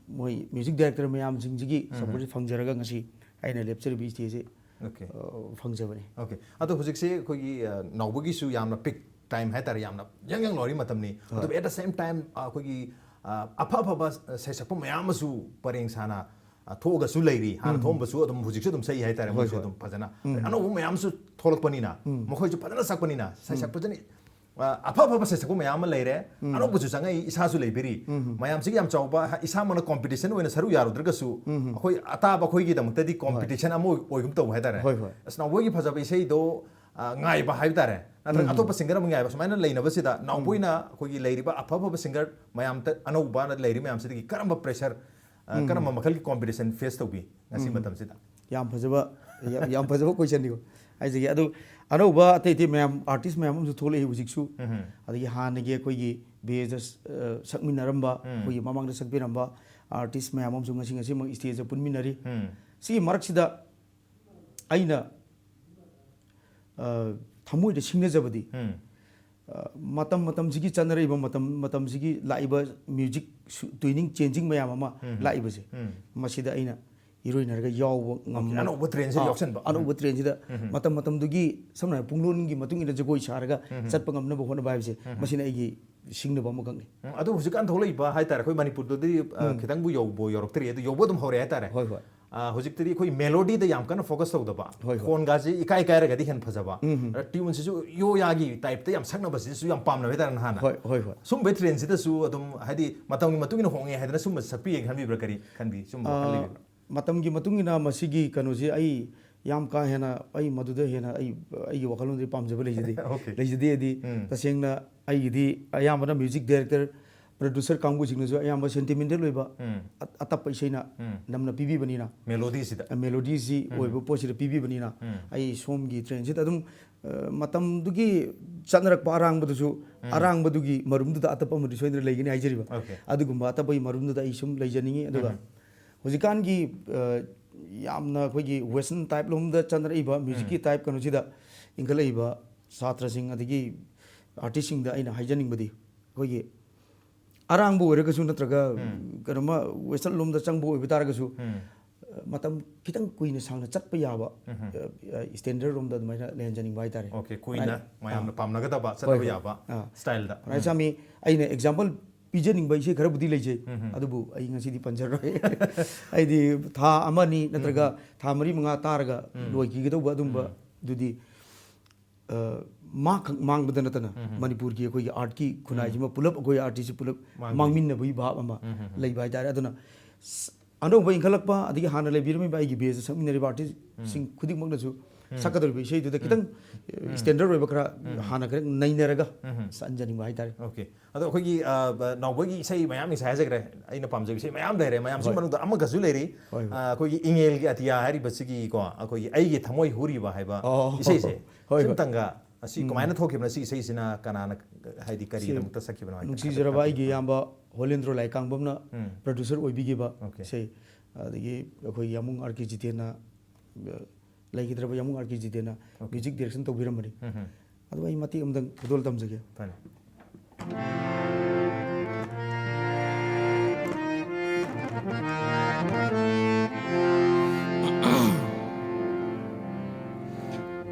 ꯃꯣꯏ music director ꯃꯌꯥꯝꯁꯤꯡꯁꯤꯒꯤ supportꯁꯤ ꯐꯪꯖꯔꯒ ꯉꯁꯤ ꯑꯩꯅ ꯂꯦꯞꯆꯔꯤꯕ stageꯁꯤ, Okay꯫ ꯑ, ꯐꯪꯖꯕꯅꯤ꯫ Okay꯫ ꯑꯗꯣ ꯍꯧꯖꯤꯛꯁꯦ ꯑꯩꯈꯣꯏꯒꯤ, ꯑ, ꯅꯥꯎꯕꯒꯤꯁꯨ ꯌꯥꯝꯅ peak time ꯍꯥꯏꯇꯥꯔꯦ, ꯌꯥꯝꯅ ꯌꯪ ꯌꯪ ꯂꯥꯎꯔꯤ ꯃꯇꯝꯅꯤ꯫ ꯍꯣꯏ꯫ ꯑꯗꯨꯕꯨ at the same time, ꯑ, ꯑꯩꯈꯣꯏꯒꯤ, ꯑ, ꯑꯐ ꯑꯐꯕ ꯁꯩꯁꯛꯄ ꯃꯌꯥꯝ ꯑꯃꯁꯨ ꯄꯔꯦꯡ ꯁꯥꯅ ꯑ, ꯊꯣꯛꯑꯒꯁꯨ ꯂꯩꯔꯤ, ꯍꯥꯟꯅ ꯊꯣꯛꯑꯝꯕꯁꯨ ꯑꯗꯨꯝ ꯍꯧꯖꯤꯛꯁꯨ ꯑꯗꯨꯝ ꯁꯛꯏ ꯍꯥꯏꯇꯥꯔꯦ꯫ ꯃꯣꯏꯁꯨ ꯑꯗꯨꯝ ꯐꯖꯅ ꯑꯅꯧꯕ ꯃꯌꯥꯝꯁꯨ ꯊꯣꯛꯂꯛꯄꯅꯤꯅ ꯃꯈꯣꯏꯁꯨ ꯐꯖꯅ ꯁꯛꯄꯅꯤꯅ ꯁꯩꯁꯛꯄꯁꯤꯅ ꯑ, ꯑꯐ ꯑꯐꯕ ꯁꯩꯁꯛꯄ ꯃꯌꯥꯝ ꯑꯃ ꯂꯩꯔꯦ꯫ ꯑꯅꯧꯕꯁꯨ ꯆꯪꯉꯛꯏ, ꯏꯁꯥꯁꯨ ꯂꯩꯕꯤꯔꯤ꯫ ꯃꯌꯥꯝꯁꯤꯒꯤ ꯌꯥꯝ ꯆꯥꯎꯕ ꯍ-, ꯏꯁꯥꯃꯛꯅ ꯀꯣꯝꯄꯤꯇꯤꯁꯟ ꯑꯣꯏꯅ ꯁꯔꯨꯛ ꯌꯥꯔꯨꯗ꯭ꯔꯒꯁꯨ ꯑꯩꯈꯣꯏ ꯑꯇꯥꯕ ꯑꯩꯈꯣꯏꯒꯤꯗꯃꯛꯇꯗꯤ ꯀꯣꯝꯄꯤꯇꯤꯁꯟ ꯑꯃ ꯑꯣꯏ-, ꯑꯣꯏꯒꯨꯝ ꯇꯧꯕ ꯍꯥꯏꯇꯥꯔꯦ꯫ ꯍꯣꯏ, ꯍꯣꯏ꯫ ꯑꯁ, ꯅꯥꯎꯕꯣꯏꯒꯤ ꯐꯖꯕ ꯏꯁꯩꯗꯣ, ꯑ, ꯉꯥꯏꯕ ꯍꯥꯏꯕ ꯇꯥꯔꯦ, ꯅꯠꯇ꯭ꯔꯒ ꯑꯇꯣꯞꯄ ꯁꯤꯡꯒꯔ ꯑꯃ ꯉꯥꯏꯕ ꯁꯨꯃꯥꯏꯅ ꯂꯩꯅꯕꯁꯤꯗ ꯅꯥꯎꯕꯣꯏꯅ ꯑꯩꯈꯣꯏꯒꯤ ꯂꯩꯔꯤꯕ ꯑꯐ ꯑꯐꯕ ꯁꯤꯡꯒꯔ ꯃꯌꯥꯝꯗ, ꯑꯅꯧꯕꯅ ꯂꯩꯔꯤ ꯃꯌꯥꯝꯁꯤꯗꯒꯤ ꯀꯔꯝꯕ ꯄ꯭ꯔꯦꯁꯔ, ꯑ, ꯀꯔꯝꯕ ꯃꯈꯜꯒꯤ ꯀꯣꯝꯄꯤꯇꯤꯁꯟ ꯐꯦꯁ ꯇꯧꯕꯤ ꯉꯁꯤ ꯃꯇꯝꯁꯤꯗ? ꯌꯥꯝ ꯐꯖꯕ, ꯌꯥꯝ, ꯌꯥꯝ ꯐꯖꯕ ꯀꯣꯏꯁꯟꯅꯤꯀꯣ꯫ ꯍꯥꯏꯖꯒꯦ ꯑꯗꯨ, ꯑꯅꯧꯕ ꯑꯇꯩ ꯑꯇꯩ ꯃꯌꯥꯝ, ꯑꯥꯔꯇꯤꯁ ꯃꯌꯥꯝ ꯑꯃꯁꯨ ꯊꯣꯛꯂꯛꯏ ꯍꯧꯖꯤꯛꯁꯨ꯫ ꯑꯗꯒꯤ ꯍꯥꯟꯅꯒꯤ ꯑꯩꯈꯣꯏꯒꯤ ꯕꯦꯁꯇ ꯁꯛꯃꯤꯟꯅꯔꯝꯕ, ꯑꯩꯈꯣꯏꯒꯤ ꯃꯃꯥꯡꯗ ꯁꯛꯄꯤꯔꯝꯕ ꯑꯥꯔꯇꯤꯁ ꯃꯌꯥꯝ ꯑꯃꯁꯨ ꯉꯁꯤ, ꯉꯁꯤꯃꯛ ꯁ꯭ꯇꯦꯖꯇ ꯄꯨꯟꯃꯤꯟꯅꯔꯤ꯫ ꯁꯤꯒꯤ ꯃꯔꯛꯁꯤꯗ ꯑꯩꯅ, ꯑ, ꯊꯃꯣꯏꯗ ꯁꯤꯡꯅꯖꯕꯗꯤ, ꯑ, ꯃꯇꯝ ꯃꯇꯝꯁꯤꯒꯤ ꯆꯠꯅꯔꯛꯏꯕ, ꯃꯇꯝ ꯃꯇꯝꯁꯤꯒꯤ ꯂꯥꯛꯏꯕ ꯃ꯭ꯌꯨꯖꯤꯛ ꯁꯨ-, ꯇ꯭ꯌꯨꯅꯤꯡ ꯆꯦꯟꯖꯤꯡ ꯃꯌꯥꯝ ꯑꯃ ꯂꯥꯛꯏꯕꯁꯦ, ꯃꯁꯤꯗ ꯑꯩꯅ ꯏꯔꯣꯏꯅꯔꯒ ꯌꯥꯎꯕ ꯉꯝꯕ, ꯑꯅꯧꯕ ꯇ꯭ꯔꯦꯟꯁꯤꯗ ꯑ, ꯌꯥꯎꯁꯟꯕ꯫ ꯑꯅꯧꯕ ꯇ꯭ꯔꯦꯟꯁꯤꯗ ꯃꯇꯝ ꯃꯇꯝꯗꯨꯒꯤ, ꯁꯝꯅ ꯍꯥꯏꯔꯕ, ꯄꯨꯡꯂꯣꯟꯒꯤ ꯃꯇꯨꯡ ꯏꯟꯅ ꯖꯒꯣꯏ ꯁꯥꯔꯒ ꯆꯠꯄ ꯉꯝꯅꯕ ꯍꯣꯠꯅꯕ ꯍꯥꯏꯕꯁꯦ, ꯃꯁꯤꯅ ꯑꯩꯒꯤ ꯁꯤꯡꯅꯕ ꯑꯃꯈꯛꯅꯤ꯫ ꯎꯝ, ꯑꯗꯨ ꯍꯧꯖꯤꯛꯀꯥꯟ ꯊꯣꯛꯂꯛꯏꯕ ꯍꯥꯏꯇꯥꯔꯦ, ꯑꯩꯈꯣꯏ ꯃꯅꯤꯄꯨꯔꯗꯗꯤ, ꯑ, ꯈꯤꯇꯪꯕꯨ ꯌꯧꯕ ꯌꯧꯔꯛꯇ꯭ꯔꯤ, ꯑꯗꯨ ꯌꯧꯕ ꯑꯗꯨꯝ ꯍꯧꯔꯦ ꯍꯥꯏꯇꯥꯔꯦ꯫ ꯍꯣꯏ, ꯍꯣꯏ꯫ ꯑ, ꯍꯧꯖꯤꯛꯇꯗꯤ ꯑꯩꯈꯣꯏ ꯃꯦꯂꯣꯗꯤꯗ ꯌꯥꯝ ꯀꯟꯅ ꯐꯣꯀꯁ ꯇꯧꯗꯕ, ꯍꯣꯏ, ꯍꯣꯏ꯫ ꯈꯣꯟꯒꯥꯁꯦ ꯏꯀꯥꯏ ꯀꯥꯏꯔꯒꯗꯤ ꯍꯦꯟꯅ ꯐꯖꯕ, ꯑ, ꯇ꯭ꯌꯨꯟꯁꯤꯁꯨ ꯌꯣꯌꯥꯒꯤ ꯇꯥꯏꯞꯇ ꯌꯥꯝ ꯁꯛꯅꯕꯁꯤꯁꯨ ꯌꯥꯝ ꯄꯥꯝꯅꯕ ꯍꯥꯏꯇꯥꯔꯦ ꯅꯍꯥꯟꯅ꯫ ꯍꯣꯏ, ꯍꯣꯏ, ꯍꯣꯏ꯫ ꯁꯨꯝꯕꯩ ꯇ꯭ꯔꯦꯟꯁꯤꯗꯁꯨ ꯑꯗꯨꯝ, ꯍꯥꯏꯗꯤ, ꯃꯇꯝꯒꯤ ꯃꯇꯨꯡ ꯏꯟꯅ ꯍꯣꯡꯉꯦ ꯍꯥꯏꯗꯅ ꯁꯨꯝꯕ ꯁꯛꯄꯤꯒꯦ ꯈꯟꯕꯤꯕ꯭ꯔꯥ? ꯀꯔꯤ ꯈꯟꯕꯤ? ꯁꯨꯝꯕ ꯑ, ꯈꯜꯂꯤꯕꯤꯕ꯭ꯔꯥ? ꯃꯇꯝꯒꯤ ꯃꯇꯨꯡ ꯏꯟꯅ ꯃꯁꯤꯒꯤ ꯀꯩꯅꯣꯁꯤ ꯑꯩ ꯌꯥꯝ ꯀꯥ ꯍꯦꯟꯅ, ꯑꯩ ꯃꯗꯨꯗ ꯍꯦꯟꯅ ꯑꯩ, ꯑꯩꯒꯤ ꯋꯥꯈꯜꯂꯣꯟꯗꯗꯤ ꯄꯥꯝꯖꯕ ꯂꯩꯖꯗꯦ꯫ Okay. ꯂꯩꯖꯗꯦ ꯍꯥꯏꯗꯤ, ꯎꯝ꯫ ꯇꯁꯦꯡꯅ ꯑꯩꯒꯤꯗꯤ ꯑꯌꯥꯝꯕꯅ ꯃ꯭ꯌꯨꯖꯤꯛ ꯗꯥꯏꯔꯦꯛꯇꯔ, ꯄ꯭ꯔꯣꯗ꯭ꯌꯨꯁꯔ ꯀꯥꯡꯕꯨꯁꯤꯡꯅꯁꯨ ꯑꯌꯥꯝꯕ ꯁꯦꯟꯇꯤꯃꯦꯟꯇꯦꯜ ꯑꯣꯏꯕ, ꯎꯝ꯫ ꯑ-, ꯑꯇꯞꯄ ꯏꯁꯩꯅ ꯎꯝ꯫ ꯅꯝꯅ ꯄꯤꯕꯤꯕꯅꯤꯅ, ꯃꯦꯂꯣꯗꯤꯁꯤꯗ꯫ ꯑ, ꯃꯦꯂꯣꯗꯤꯁꯤ ꯑꯣꯏꯕ ꯄꯣꯠꯁꯤꯗ ꯄꯤꯕꯤꯕꯅꯤꯅ, ꯎꯝ꯫ ꯑꯩ ꯁꯣꯝꯒꯤ ꯇ꯭ꯔꯦꯟꯁꯤꯗ ꯑꯗꯨꯝ, ꯑ, ꯃꯇꯝꯗꯨꯒꯤ ꯆꯠꯅꯔꯛꯄ ꯑꯔꯥꯡꯕꯗꯨꯁꯨ, ꯑꯔꯥꯡꯕꯗꯨꯒꯤ ꯃꯔꯨꯝꯗꯨꯗ ꯑꯇꯞꯄ ꯑꯃꯗꯤ ꯁꯣꯏꯗꯅ ꯂꯩꯒꯅꯤ ꯍꯥꯏꯖꯔꯤꯕ꯫ Okay. ꯑꯗꯨꯒꯨꯝꯕ ꯑꯇꯞꯄꯒꯤ ꯃꯔꯨꯝꯗꯨꯗ ꯑꯩ ꯁꯨꯝ ꯂꯩꯖꯅꯤꯡꯉꯤ꯫ ꯑꯗꯨꯒ ꯎꯝ꯫ ꯍꯧꯖꯤꯛꯀꯥꯟꯒꯤ, ꯑ, ꯌꯥꯝꯅ ꯑꯩꯈꯣꯏꯒꯤ ꯋꯦꯁꯇꯔꯟ ꯇꯥꯏꯞ ꯂꯣꯝꯗ ꯆꯠꯅꯔꯛꯏꯕ ꯃ꯭ꯌꯨꯖꯤꯛꯀꯤ ꯇꯥꯏꯞ ꯀꯩꯅꯣꯁꯤꯗ ꯏꯟꯈꯠꯂꯛꯏꯕ ꯁꯥꯇ꯭ꯔꯁꯤꯡ ꯑꯗꯒꯤ ꯑꯥꯔꯇꯤꯁꯁꯤꯡꯗ ꯑꯩꯅ ꯍꯥꯏꯖꯅꯤꯡꯕꯗꯤ, ꯑꯩꯈꯣꯏꯒꯤ ꯑꯔꯥꯡꯕ ꯑꯣꯏꯔꯒꯁꯨ ꯅꯠꯇ꯭ꯔꯒ ꯀꯩꯅꯣꯃ ꯋꯦꯁꯇꯔꯟ ꯂꯣꯝꯗ ꯆꯪꯕ ꯑꯣꯏꯕ ꯇꯥꯔꯒꯁꯨ, ꯎꯝ꯫ ꯑ, ꯃꯇꯝ ꯈꯤꯇꯪ ꯀꯨꯏꯅ ꯁꯥꯡꯅ ꯆꯠꯄ ꯌꯥꯕ, ꯑ, ꯑ, ꯁ꯭ꯇꯦꯟꯗꯔꯗ ꯔꯣꯝꯗ ꯑꯗꯨꯃꯥꯏꯅ ꯂꯩꯍꯟꯖꯅꯤꯡꯕ ꯍꯥꯏꯇꯥꯔꯦ꯫ Okay, ꯀꯨꯏꯅ ꯑꯥ, ꯃꯌꯥꯝꯅ ꯑꯥ꯫ ꯄꯥꯝꯅꯒꯗꯕ, ꯍꯣꯏ, ꯆꯠꯅꯕ ꯍꯣꯏ꯫ ꯌꯥꯕ ꯑꯥ꯫ ꯁ꯭ꯇꯥꯏꯜꯗ꯫ ꯔꯥꯏꯁꯥꯃꯤ, ꯑꯩꯅ ꯑꯦꯛꯖꯥꯝꯄꯜ ꯄꯤꯖꯅꯤꯡꯕ ꯏꯁꯩ ꯈꯔꯕꯨꯗꯤ ꯂꯩꯖꯩ꯫ ꯑꯗꯨꯕꯨ ꯑꯩ ꯉꯁꯤꯗꯤ ꯄꯟꯖꯔꯣꯏ꯫ ꯍꯥꯏꯗꯤ ꯊꯥ ꯑꯃ ꯑꯅꯤ ꯅꯠꯇ꯭ꯔꯒ ꯊꯥ ꯃꯔꯤ ꯃꯉꯥ ꯇꯥꯔꯒ ꯂꯣꯏꯈꯤꯒꯗꯧꯕ ꯑꯗꯨꯝꯕ ꯑꯗꯨꯗꯤ, ꯑ, ꯃꯥ ꯈꯛ ꯃꯥꯡꯕꯗ ꯅꯠꯇꯅ ꯃꯅꯤꯄꯨꯔꯒꯤ ꯑꯩꯈꯣꯏꯒꯤ ꯑꯥꯔꯠꯀꯤ ꯈꯨꯟꯅꯥꯏꯁꯤꯃ ꯄꯨꯂꯞ, ꯑꯩꯈꯣꯏ ꯑꯥꯔꯇꯤꯁꯁꯤ ꯄꯨꯂꯞ ꯃꯥꯡꯕꯒꯤ꯫ ꯃꯥꯡꯃꯤꯟꯅꯕꯒꯤ ꯚꯥꯕ ꯑꯃ ꯂꯩꯕ ꯍꯥꯏꯇꯥꯔꯦ꯫ ꯑꯗꯨꯅ ꯁ-, ꯑꯅꯧꯕ ꯏꯟꯈꯠꯂꯛꯄ ꯑꯗꯒꯤ ꯍꯥꯟꯅ ꯂꯩꯕꯤꯔꯝꯃꯤꯕ ꯑꯩꯒꯤ ꯕꯦꯁꯇ ꯁꯛꯃꯤꯟꯅꯔꯤꯕ ꯑꯥꯔꯇꯤꯁꯁꯤꯡ ꯈꯨꯗꯤꯡꯃꯛꯅꯁꯨ ꯁꯛꯀꯗꯧꯔꯤꯕ ꯏꯁꯩꯗꯨꯗ ꯈꯤꯇꯪ ꯁ꯭ꯇꯦꯟꯗꯔꯗ ꯑꯣꯏꯕ ꯈꯔ ꯍꯥꯟꯅ ꯈꯔ ꯅꯩꯅꯔꯒ ꯁꯛꯍꯟꯖꯅꯤꯡꯕ ꯍꯥꯏꯇꯥꯔꯦ꯫ ꯑꯣꯀꯦ꯫ ꯑꯗꯣ ꯑꯩꯈꯣꯏꯒꯤ, ꯑ, ꯕ-, ꯅꯥꯎꯕꯣꯏꯒꯤ ꯏꯁꯩ ꯃꯌꯥꯝ ꯉꯁꯥꯏ ꯍꯥꯏꯖꯈ꯭ꯔꯦ, ꯑꯩꯅ ꯄꯥꯝꯖꯕ ꯏꯁꯩ ꯃꯌꯥꯝ ꯂꯩꯔꯦ, ꯃꯌꯥꯝꯁꯤꯒꯤ ꯍꯣꯏ꯫ ꯃꯅꯨꯡꯗ ꯑꯃꯒꯁꯨ ꯂꯩꯔꯤ꯫ ꯍꯣꯏ, ꯍꯣꯏ꯫ ꯑ, ꯑꯩꯈꯣꯏꯒꯤ ꯏꯉꯦꯜꯒꯤ ꯑꯇꯤꯌꯥ ꯍꯥꯏꯔꯤꯕꯁꯤꯒꯤꯀꯣ, ꯑꯩꯈꯣꯏꯒꯤ ꯑꯩꯒꯤ ꯊꯃꯣꯏ ꯍꯨꯔꯤꯕ ꯍꯥꯏꯕ ꯑꯣ, ꯏꯁꯩꯁꯦ꯫ ꯍꯣꯏ, ꯍꯣꯏ꯫ ꯁꯤꯝꯇꯪꯒ ꯑꯁꯤ ꯎꯝ꯫ ꯀꯃꯥꯏꯅ ꯊꯣꯛꯈꯤꯕꯅꯣ? ꯁꯤ ꯏꯁꯩꯁꯤꯅ ꯀꯅꯥꯅ, ꯍꯥꯏꯗꯤ, ꯁꯤ ꯀꯔꯤꯒꯤꯗꯃꯛꯇ ꯁꯛꯈꯤꯕꯅꯣ ꯍꯥꯏꯅ ꯅꯨꯡꯁꯤꯖꯔꯕ ꯈꯪꯕ ꯑꯩꯒꯤ ꯄꯥꯝꯃꯤ꯫ ꯏꯌꯥꯝꯕ ꯍꯣꯂꯦꯟꯗ꯭ꯔꯣ ꯂꯥꯏꯀꯥꯡꯕꯝꯅ ꯎꯝ꯫ Producer ꯑꯣꯏꯕꯤꯈꯤꯕ okay. ꯏꯁꯩ, ꯑꯗꯒꯤ ꯑꯩꯈꯣꯏ ꯌꯥꯃꯨꯡ ꯑꯥꯔ ꯀꯦ ꯖꯤꯇꯦꯟꯅ, ꯑ, ꯂꯩꯈꯤꯗ꯭ꯔꯕ ꯌꯥꯃꯨꯡ ꯑꯥꯔ ꯀꯦ ꯖꯤꯇꯦꯟꯅ ꯑꯣꯀꯦ꯫ ꯃ꯭ꯌꯨꯖꯤꯛ ꯗꯤꯔꯦꯛꯁꯟ ꯇꯧꯕꯤꯔꯝꯕꯅꯤ꯫ ꯎꯝ, ꯎꯝ꯫ ꯑꯗꯨ ꯑꯩ ꯃꯇꯦꯛ ꯑꯃꯇꯪ ꯈꯨꯗꯣꯜ ꯇꯝꯖꯒꯦ꯫ ꯐꯅꯤ꯫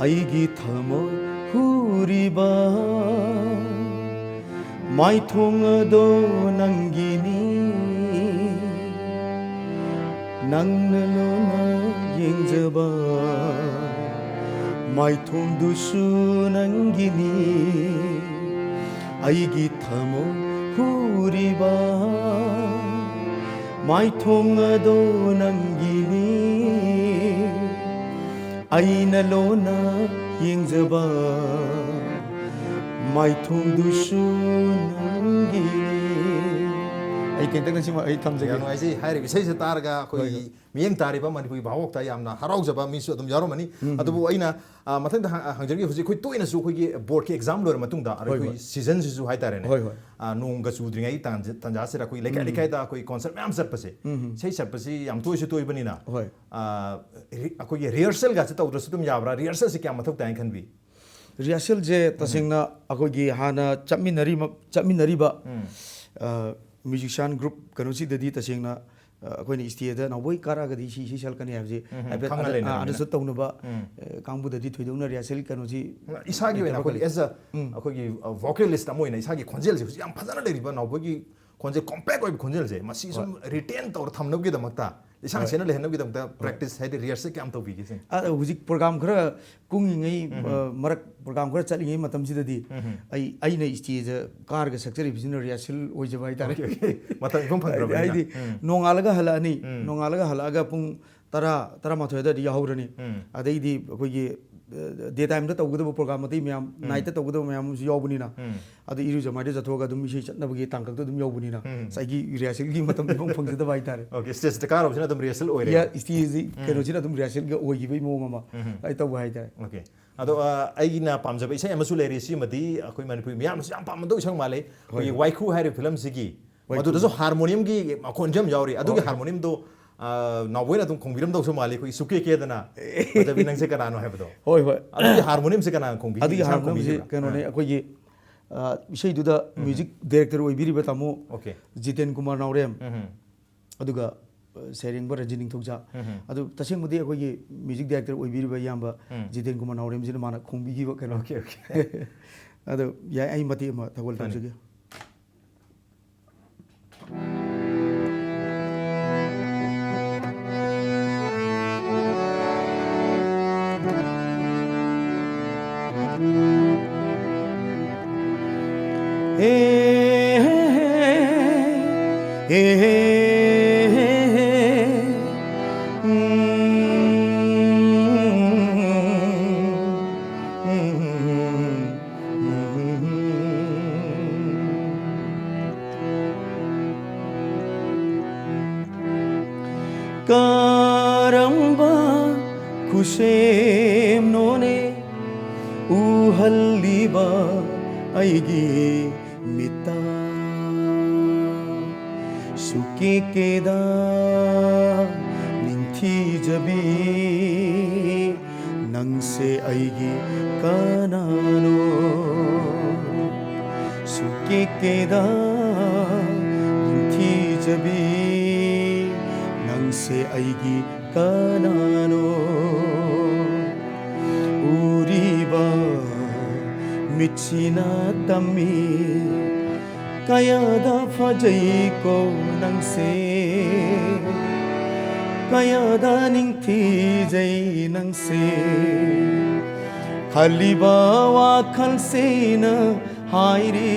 ꯑꯩꯒꯤ ꯊꯃꯣꯏ ꯍꯨꯔꯤꯕ ꯃꯥꯏꯊꯣꯡ ꯑꯗꯣ ꯅꯪꯒꯤꯅꯤ, ꯅꯪꯅ ꯂꯣꯟꯅ ꯌꯦꯡꯖꯕ ꯃꯥꯏꯊꯣꯡꯗꯨꯁꯨ ꯅꯪꯒꯤꯅꯤ꯫ ꯑꯩꯒꯤ ꯊꯃꯣꯏ ꯍꯨꯔꯤꯕ ꯃꯥꯏꯊꯣꯡ ꯑꯗꯣ ꯅꯪꯒꯤꯅꯤ꯫ ꯑꯩꯅ ꯂꯣꯟꯅ ꯌꯦꯡꯖꯕ ꯃꯥꯏꯊꯣꯡꯗꯨꯁꯨ ꯅꯪꯒꯤꯅꯤ꯫ ꯑꯩ ꯇꯦꯟꯇꯛꯅ ꯁꯤꯃ ꯑꯩ ꯊꯝꯖꯒꯦ꯫ ꯌꯥꯝ ꯅꯨꯡꯉꯥꯏꯖꯩ꯫ ꯍꯥꯏꯔꯤꯕ ꯏꯁꯩꯁꯦ ꯇꯥꯔꯒ ꯑꯩꯈꯣꯏꯒꯤ ꯍꯣꯏ, ꯍꯣꯏ꯫ ꯃꯤꯠꯌꯦꯡ ꯇꯥꯔꯤꯕ ꯃꯅꯤꯄꯨꯔꯒꯤ ꯚꯥꯕꯣꯛꯇ ꯌꯥꯝꯅ ꯍꯔꯥꯎꯖꯕ ꯃꯤꯁꯨ ꯑꯗꯨꯝ ꯌꯥꯎꯔꯝꯃꯅꯤ꯫ ꯎꯝ, ꯎꯝ꯫ ꯑꯗꯨꯕꯨ ꯑꯩꯅ, ꯑ, ꯃꯊꯪꯗ ꯍ-, ꯍꯪꯖꯔꯤꯒꯦ, ꯍꯧꯖꯤꯛ ꯑꯩꯈꯣꯏ ꯇꯣꯏꯅꯁꯨ ꯑꯩꯈꯣꯏꯒꯤ ꯕꯣꯔꯗꯀꯤ ꯑꯦꯛꯖꯥꯝ ꯂꯣꯏꯔ ꯃꯇꯨꯡꯗ ꯍꯣꯏ, ꯑꯩꯈꯣꯏ ꯍꯣꯏ꯫ ꯁꯤꯖꯟꯁꯤꯁꯨ ꯍꯥꯏꯇꯥꯔꯦꯅꯦ꯫ ꯍꯣꯏ, ꯍꯣꯏ꯫ ꯑ, ꯅꯣꯡꯒ ꯆꯨꯗ꯭ꯔꯤꯉꯩ ꯇꯥꯟꯖ-, ꯇꯥꯟꯖꯥꯁꯤꯗ ꯑꯩꯈꯣꯏ ꯂꯩꯀꯥꯏ ꯎꯝ, ꯎꯝ꯫ ꯂꯩꯀꯥꯏꯗ ꯑꯩꯈꯣꯏ ꯀꯣꯟꯁꯔꯠ ꯃꯌꯥꯝ ꯆꯠꯄꯁꯦ, ꯎꯝ, ꯎꯝ꯫ ꯏꯁꯩ ꯆꯠꯄꯁꯤ ꯌꯥꯝ ꯇꯣꯏꯁꯨ ꯇꯣꯏꯕꯅꯤꯅ, ꯍꯣꯏ꯫ ꯑ, ꯔꯤ-, ꯑꯩꯈꯣꯏꯒꯤ ꯔꯤꯍꯔꯁꯦꯜꯒꯁꯦ ꯇꯧꯗ꯭ꯔꯁꯨ ꯑꯗꯨꯝ ꯌꯥꯕ꯭ꯔꯥ? ꯔꯤꯍꯔꯁꯦꯜꯁꯤ ꯀꯌꯥꯝ ꯃꯊꯧ ꯇꯥꯏꯅ ꯈꯟꯕꯤ? ꯔꯤꯍꯔꯁꯦꯜꯁꯦ ꯎꯝ꯫ ꯇꯁꯦꯡꯅ ꯑꯩꯈꯣꯏꯒꯤ ꯍꯥꯟꯅ ꯆꯠꯃꯤꯟꯅꯔꯤꯕ, ꯆꯠꯃꯤꯟꯅꯔꯤꯕ, ꯎꯝ꯫ ꯑ, ꯃ꯭ꯌꯨꯖꯤꯁꯤꯌꯥꯟ ꯒ꯭ꯔꯨꯞ ꯀꯩꯅꯣꯁꯤꯗꯗꯤ ꯇꯁꯦꯡꯅ ꯑ, ꯑꯩꯈꯣꯏꯅ stage ꯗ ꯅꯥꯎꯕꯣꯏ ꯀꯥꯔꯛꯑꯒꯗꯤ ꯁꯤ, ꯁꯤ ꯁꯛꯂꯛꯀꯅꯤ ꯍꯥꯏꯕꯁꯤ ꯎꯝ, ꯍꯥꯏꯐꯦꯠ ꯈꯪꯉ ꯑꯗ-, ꯂꯩꯅꯔꯕꯅꯤꯅ꯫ ꯑ, understood ꯇꯧꯅꯕ, ꯎꯝ꯫ ꯑ, ꯀꯥꯡꯕꯨꯗꯗꯤ ꯊꯣꯏꯗꯣꯛꯅ rehearsal ꯀꯩꯅꯣꯁꯤ ꯏꯁꯥꯒꯤ ꯑꯣꯏꯅ ꯂꯩꯇꯕ ꯑꯩꯈꯣꯏꯒꯤ ꯈꯜꯂꯤ꯫ As a ꯎꯝ꯫ ꯑꯩꯈꯣꯏꯒꯤ, ꯑ, vocalist ꯑꯃ ꯑꯣꯏꯅ ꯏꯁꯥꯒꯤ ꯈꯣꯟꯖꯦꯜꯁꯦ ꯍꯧꯖꯤꯛ ꯌꯥꯝ ꯐꯖꯅ ꯂꯩꯔꯤꯕ ꯅꯥꯎꯕꯣꯏꯒꯤ ꯈꯣꯟꯖꯦꯜ, compact ꯑꯣꯏꯕ ꯈꯣꯟꯖꯦꯜꯁꯦ, ꯃꯁꯤ ꯁꯨꯝ ꯍꯣꯏ꯫ Retain ꯇꯧꯔ ꯊꯝꯅꯕꯒꯤꯗꯃꯛꯇ, ꯏꯁꯥꯡ ꯍꯣꯏ꯫ ꯁꯦꯡꯅ ꯂꯩꯍꯟꯅꯕꯒꯤꯗꯃꯛꯇ ꯍꯣꯏ꯫ Practice ꯍꯥꯏꯗꯤ rehearsal ꯀꯌꯥꯝ ꯇꯧꯕꯤꯒꯦ ꯁꯤꯅꯤ? ꯑ, ꯍꯧꯖꯤꯛ program ꯈꯔ ꯀꯨꯡꯉꯤꯉꯩ, ꯎꯝ꯫ ꯑ, ꯃꯔꯛ program ꯈꯔ ꯆꯠꯂꯤꯉꯩ ꯃꯇꯝꯁꯤꯗꯗꯤ ꯎꯝ꯫ ꯑꯩ, ꯑꯩꯅ stage ꯗ ꯀꯥꯔꯒ ꯁꯛꯆꯔꯤꯕꯁꯤꯅ rehearsal ꯑꯣꯏꯖꯕ ꯍꯥꯏꯇꯥꯔꯦ꯫ Okay, okay. ꯃꯇꯝ ꯏꯐꯪ ꯐꯪꯗ꯭ꯔꯕꯅꯤꯅ꯫ ꯍꯥꯏꯗꯤ ꯎꯝ꯫ ꯅꯣꯡꯉꯥꯜꯂꯒ ꯍꯜꯂꯛꯑꯅꯤ, ꯎꯝ꯫ ꯅꯣꯡꯉꯥꯜꯂꯒ ꯍꯜꯂꯛꯑꯒ ꯄꯨꯡ ꯇꯔꯥ, ꯇꯔꯥꯃꯥꯊꯣꯏ ꯑꯗꯨꯋꯥꯏꯗ ꯌꯥꯎꯍꯧꯔꯅꯤ꯫ ꯎꯝ꯫ ꯑꯗꯩꯗꯤ ꯑꯩꯈꯣꯏꯒꯤ, ꯑ, day time ꯗ ꯇꯧꯒꯗꯕ program ꯑꯇꯩ ꯃꯌꯥꯝ, ꯎꯝ꯫ Night ꯇ ꯇꯧꯒꯗꯕ ꯃꯌꯥꯝ ꯑꯃꯁꯨ ꯌꯥꯎꯕꯅꯤꯅ, ꯎꯝ꯫ ꯑꯗꯨ ꯏꯔꯨꯖ ꯃꯥꯏꯊꯖ ꯆꯠꯊꯣꯛꯑꯒ ꯑꯗꯨꯝ ꯏꯁꯩ ꯆꯠꯅꯕꯒꯤ ꯇꯥꯡꯀꯛꯇ ꯑꯗꯨꯝ ꯌꯧꯕꯅꯤꯅ, ꯎꯝ꯫ ꯉꯁꯥꯏꯒꯤ rehearsal ꯒꯤ ꯃꯇꯝ ꯏꯐꯪ ꯐꯪꯖꯗꯕ ꯍꯥꯏꯇꯥꯔꯦ꯫ Okay, stage ꯇ ꯀꯥꯔꯨꯕꯁꯤꯅ ꯑꯗꯨꯝ rehearsal ꯑꯣꯏꯔꯦ꯫ ꯌꯥ-, stage ꯁꯤ ꯎꯝ꯫ ꯀꯩꯅꯣꯁꯤꯅ ꯑꯗꯨꯝ rehearsal ꯒ ꯑꯣꯏꯈꯤꯕꯒꯤ ꯃꯑꯣꯡ ꯑꯃ ꯎꯝ꯫ ꯑꯩ ꯇꯧꯕ ꯍꯥꯏꯇꯥꯔꯦ꯫ Okay꯫ ꯑꯗꯣ, ꯑ, ꯑꯩꯒꯤꯅ ꯄꯥꯝꯖꯕ ꯏꯁꯩ ꯑꯃꯁꯨ ꯂꯩꯔꯤ, ꯁꯤꯃꯗꯤ ꯑꯩꯈꯣꯏ ꯃꯅꯤꯄꯨꯔꯤ ꯃꯤꯌꯥꯝꯅꯁꯨ ꯌꯥꯝ ꯄꯥꯝꯅꯗꯧ ꯏꯁꯩ ꯃꯥꯜꯂꯦ꯫ ꯍꯣꯏ, ꯑꯩꯈꯣꯏꯒꯤ ꯍꯣꯏ꯫ ꯋꯥꯏꯈꯨ ꯍꯥꯏꯔꯤꯕ film ꯁꯤꯒꯤ ꯋꯥꯏꯈꯨ꯫ ꯃꯗꯨꯗꯁꯨ harmonium ꯒꯤ ꯃꯈꯣꯟꯁꯦ ꯌꯥꯝ ꯌꯥꯎꯔꯤ꯫ ꯑꯗꯨꯒꯤ ꯍꯣꯏ꯫ Harmonium ꯗꯣ, ꯑ, ꯅꯥꯎꯕꯣꯏꯅ ꯑꯗꯨꯝ ꯈꯣꯡꯕꯤꯔꯝꯗꯧꯁꯨ ꯃꯥꯜꯂꯤ, ꯑꯩꯈꯣꯏꯒꯤ ꯁꯨꯛꯀꯦ ꯀꯦꯗꯅ ꯐꯖꯕꯤ ꯅꯪꯁꯦ ꯀꯅꯥꯅꯣ ꯍꯥꯏꯕꯗꯣ꯫ ꯍꯣꯏ, ꯍꯣꯏ꯫ ꯑꯗꯨꯒꯤ harmonium ꯁꯦ ꯀꯅꯥꯅ ꯈꯣꯡꯕꯤꯒꯦ? ꯑꯗꯨꯒꯤ ꯏꯁꯥꯅ harmonium ꯁꯦ ꯈꯣꯡꯕꯤꯈꯤꯕ꯭ꯔꯥ? ꯀꯩꯅꯣꯅꯦ, ꯑꯥ꯫ ꯑꯩꯈꯣꯏꯒꯤ, ꯑ, ꯏꯁꯩꯗꯨꯗ ꯎꯝ꯫ Music director ꯑꯣꯏꯕꯤꯔꯤꯕ ꯇꯥꯃꯣ Okay꯫ ꯖꯤꯇꯦꯟ ꯀꯨꯃꯥꯔ ꯅꯥꯎꯔꯦꯝ, ꯎꯝ꯫ ꯑꯗꯨꯒ, ꯑ, ꯁꯩꯔꯦꯡꯕ ꯔꯟꯖꯤꯅꯤꯡꯊꯧꯖꯥ꯫ ꯎꯝ꯫ ꯑꯗꯨ ꯇꯁꯦꯡꯕꯗꯤ ꯑꯩꯈꯣꯏꯒꯤ music director ꯑꯣꯏꯕꯤꯔꯤꯕ ꯏꯌꯥꯝꯕ ꯎꯝ꯫ ꯖꯤꯇꯦꯟ ꯀꯨꯃꯥꯔ ꯅꯥꯎꯔꯦꯝꯁꯤꯅ ꯃꯥꯅ ꯈꯣꯡꯕꯤꯈꯤꯕ ꯀꯩꯅꯣ꯫ Okay, okay꯫ ꯑꯗꯣ ꯌꯥꯏ, ꯑꯩ ꯃꯇꯦꯛ ꯑꯃ ꯊꯧꯒꯜ ꯐꯅꯤ꯫ ꯇꯧꯖꯒꯦ꯫ ꯀꯔꯝꯕ ꯈꯨꯁꯦꯝꯅꯣꯅꯦ ꯎꯍꯜꯂꯤꯕ ꯑꯩꯒꯤ ꯃꯤꯠꯇ? ꯁꯨꯛꯀꯦ ꯀꯦꯗ ꯅꯤꯡꯊꯤꯖꯕꯤ, ꯅꯪꯁꯦ ꯑꯩꯒꯤ ꯀꯅꯥꯅꯣ? ꯁꯨꯛꯀꯦ ꯀꯦꯗ ꯅꯤꯡꯊꯤꯖꯕꯤ, ꯁꯦ ꯑꯩꯒꯤ ꯀꯅꯥꯅꯣ? ꯎꯔꯤꯕ ꯃꯤꯠꯁꯤꯅ ꯇꯝꯃꯤ, ꯀꯌꯥꯗ ꯐꯖꯩꯀꯣ ꯅꯪꯁꯦ, ꯀꯌꯥꯗ ꯅꯤꯡꯊꯤꯖꯩ ꯅꯪꯁꯦ꯫ ꯈꯜꯂꯤꯕ ꯋꯥꯈꯜꯁꯤꯅ ꯍꯥꯏꯔꯤ,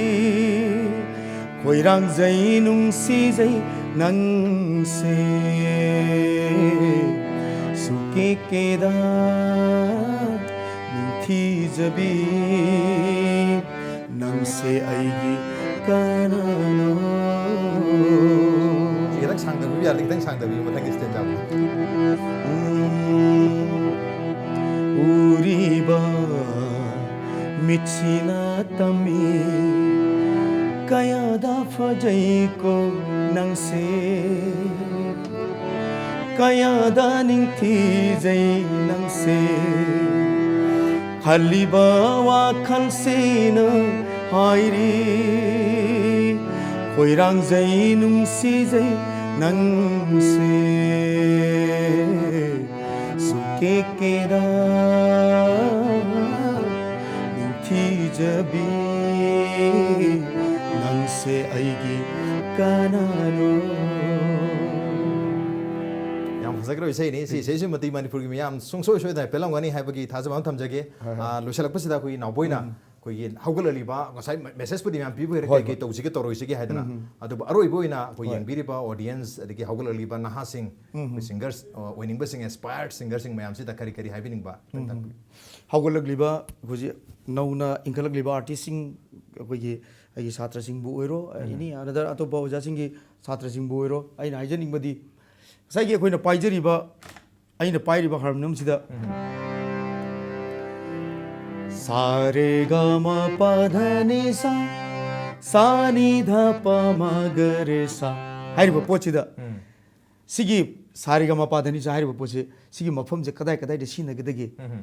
ꯈꯣꯏꯔꯥꯡꯖꯩ ꯅꯨꯡꯁꯤꯖꯩ ꯅꯪꯁꯦ꯫ ꯁꯨꯀꯦ ꯀꯦꯗ ꯅꯤꯡꯊꯤꯖꯕꯤ, ꯅꯪꯁꯦ ꯑꯩꯒꯤ ꯀꯅꯥꯅꯣ? ꯈꯤꯇꯪ ꯁꯥꯡꯗꯕꯤꯕ ꯌꯥꯔꯗꯤ ꯈꯤꯇꯪ ꯁꯥꯡꯗꯕꯤꯌꯨ ꯃꯊꯪꯒꯤ ꯁ꯭ꯇꯦꯟꯖꯥ꯫ ꯎꯝ, ꯎꯔꯤꯕ ꯃꯤꯠꯁꯤꯅ ꯇꯝꯃꯤ, ꯀꯌꯥꯗ ꯐꯖꯩꯀꯣ ꯅꯪꯁꯦ, ꯀꯌꯥꯗ ꯅꯤꯡꯊꯤꯖꯩ ꯅꯪꯁꯦ꯫ ꯈꯜꯂꯤꯕ ꯋꯥꯈꯜꯁꯤꯅ ꯍꯥꯏꯔꯤ, ꯈꯣꯏꯔꯥꯡꯖꯩ ꯅꯨꯡꯁꯤꯖꯩ ꯅꯪꯁꯦ꯫ ꯁꯨꯀꯦ ꯀꯦꯗ ꯅꯤꯡꯊꯤꯖꯕꯤ, ꯅꯪꯁꯦ ꯑꯩꯒꯤ ꯀꯅꯥꯅꯣ? ꯌꯥꯝ ꯐꯖꯈ꯭ꯔꯕ ꯏꯁꯩꯅꯤ꯫ ꯁꯤ ꯏꯁꯩꯁꯤꯃꯗꯤ ꯃꯅꯤꯄꯨꯔꯒꯤ ꯃꯤꯌꯥꯝ ꯁꯨꯡꯁꯣꯏ ꯁꯣꯏꯗꯅ ꯄꯦꯜꯂꯝꯒꯅꯤ ꯍꯥꯏꯕꯒꯤ ꯊꯥꯖꯕ ꯑꯃ ꯊꯝꯖꯒꯦ꯫ ꯍꯣꯏ, ꯍꯣꯏ꯫ ꯑꯥ, ꯂꯣꯏꯁꯤꯜꯂꯛꯄꯁꯤꯗ ꯑꯩꯈꯣꯏꯒꯤ ꯅꯥꯎꯕꯣꯏꯅ ꯎꯝ꯫ ꯑꯩꯈꯣꯏꯒꯤ ꯍꯧꯒꯠꯂꯛꯂꯤꯕ, ꯉꯁꯥꯏ ꯃꯦ-, ꯃꯦꯁꯦꯖꯄꯨꯗꯤ ꯃꯌꯥꯝ ꯄꯤꯕ ꯑꯣꯏꯔꯦ, ꯍꯣꯏ, ꯀꯩ ꯀꯩ ꯍꯣꯏ꯫ ꯇꯧꯁꯤꯒꯦ ꯇꯧꯔꯣꯏꯁꯤꯒꯦ ꯍꯥꯏꯗꯅ꯫ ꯎꯝ, ꯎꯝ꯫ ꯑꯗꯨꯕꯨ ꯑꯔꯣꯏꯕ ꯑꯣꯏꯅ ꯑꯩꯈꯣꯏ ꯍꯣꯏ꯫ ꯌꯦꯡꯕꯤꯔꯤꯕ ꯑꯣꯗꯤꯌꯦꯟꯁ, ꯑꯗꯒꯤ ꯍꯧꯒꯠꯂꯛꯂꯤꯕ ꯅꯍꯥꯁꯤꯡ, ꯎꯝ, ꯑꯩꯈꯣꯏ ꯎꯝ꯫ ꯁꯤꯡꯒꯔꯁ, ꯑ, ꯑꯣꯏꯅꯤꯡꯕꯁꯤꯡ, ꯑꯦꯁꯄꯥꯌꯔꯗ ꯁꯤꯡꯒꯔꯁꯤꯡ ꯃꯌꯥꯝꯁꯤꯗ ꯀꯔꯤ ꯀꯔꯤ ꯍꯥꯏꯕꯤꯅꯤꯡꯕ? ꯎꯝ, ꯎꯝ꯫ ꯍꯧꯒꯠꯂꯛꯂꯤꯕ ꯍꯧꯖꯤꯛ ꯅꯧꯅ ꯏꯟꯈꯠꯂꯛꯂꯤꯕ ꯑꯥꯔꯇꯤꯁꯁꯤꯡ, ꯑꯩꯈꯣꯏꯒꯤ, ꯑꯩꯒꯤ ꯁꯥꯇ꯭ꯔꯁꯤꯡꯕꯨ ꯑꯣꯏꯔꯣ, ꯎꯝ꯫ ꯑꯦꯅꯤ ꯑꯅꯗꯔ ꯑꯇꯣꯞꯄ ꯑꯣꯖꯥꯁꯤꯡꯒꯤ ꯁꯥꯇ꯭ꯔꯁꯤꯡꯕꯨ ꯑꯣꯏꯔꯣ, ꯑꯩꯅ ꯍꯥꯏꯖꯅꯤꯡꯕꯗꯤ ꯉꯁꯥꯏꯒꯤ ꯑꯩꯈꯣꯏꯅ ꯄꯥꯏꯖꯔꯤꯕ, ꯑꯩꯅ ꯄꯥꯏꯔꯤꯕ ꯍꯥꯔꯃꯣꯅꯤꯌꯝꯁꯤꯗ ꯎꯝ꯫ ꯁꯥ ꯔꯦ ꯒ ꯃ ꯄ ꯙ ꯅꯤ ꯁꯥ, ꯁꯥ ꯅꯤ ꯙ ꯄ ꯃ ꯒ ꯔꯦ ꯁꯥ ꯍꯥꯏꯔꯤꯕ ꯄꯣꯠꯁꯤꯗ, ꯎꯝ꯫ ꯁꯤꯒꯤ ꯁꯥ ꯔꯦ ꯒ ꯃ ꯄ ꯙ ꯅꯤ ꯁꯥ ꯍꯥꯏꯔꯤꯕ ꯄꯣꯠꯁꯦ, ꯁꯤꯒꯤ ꯃꯐꯝꯁꯦ ꯀꯗꯥꯏ ꯀꯗꯥꯏꯗ ꯁꯤꯖꯤꯟꯅꯒꯗꯒꯦ? ꯎꯝ꯫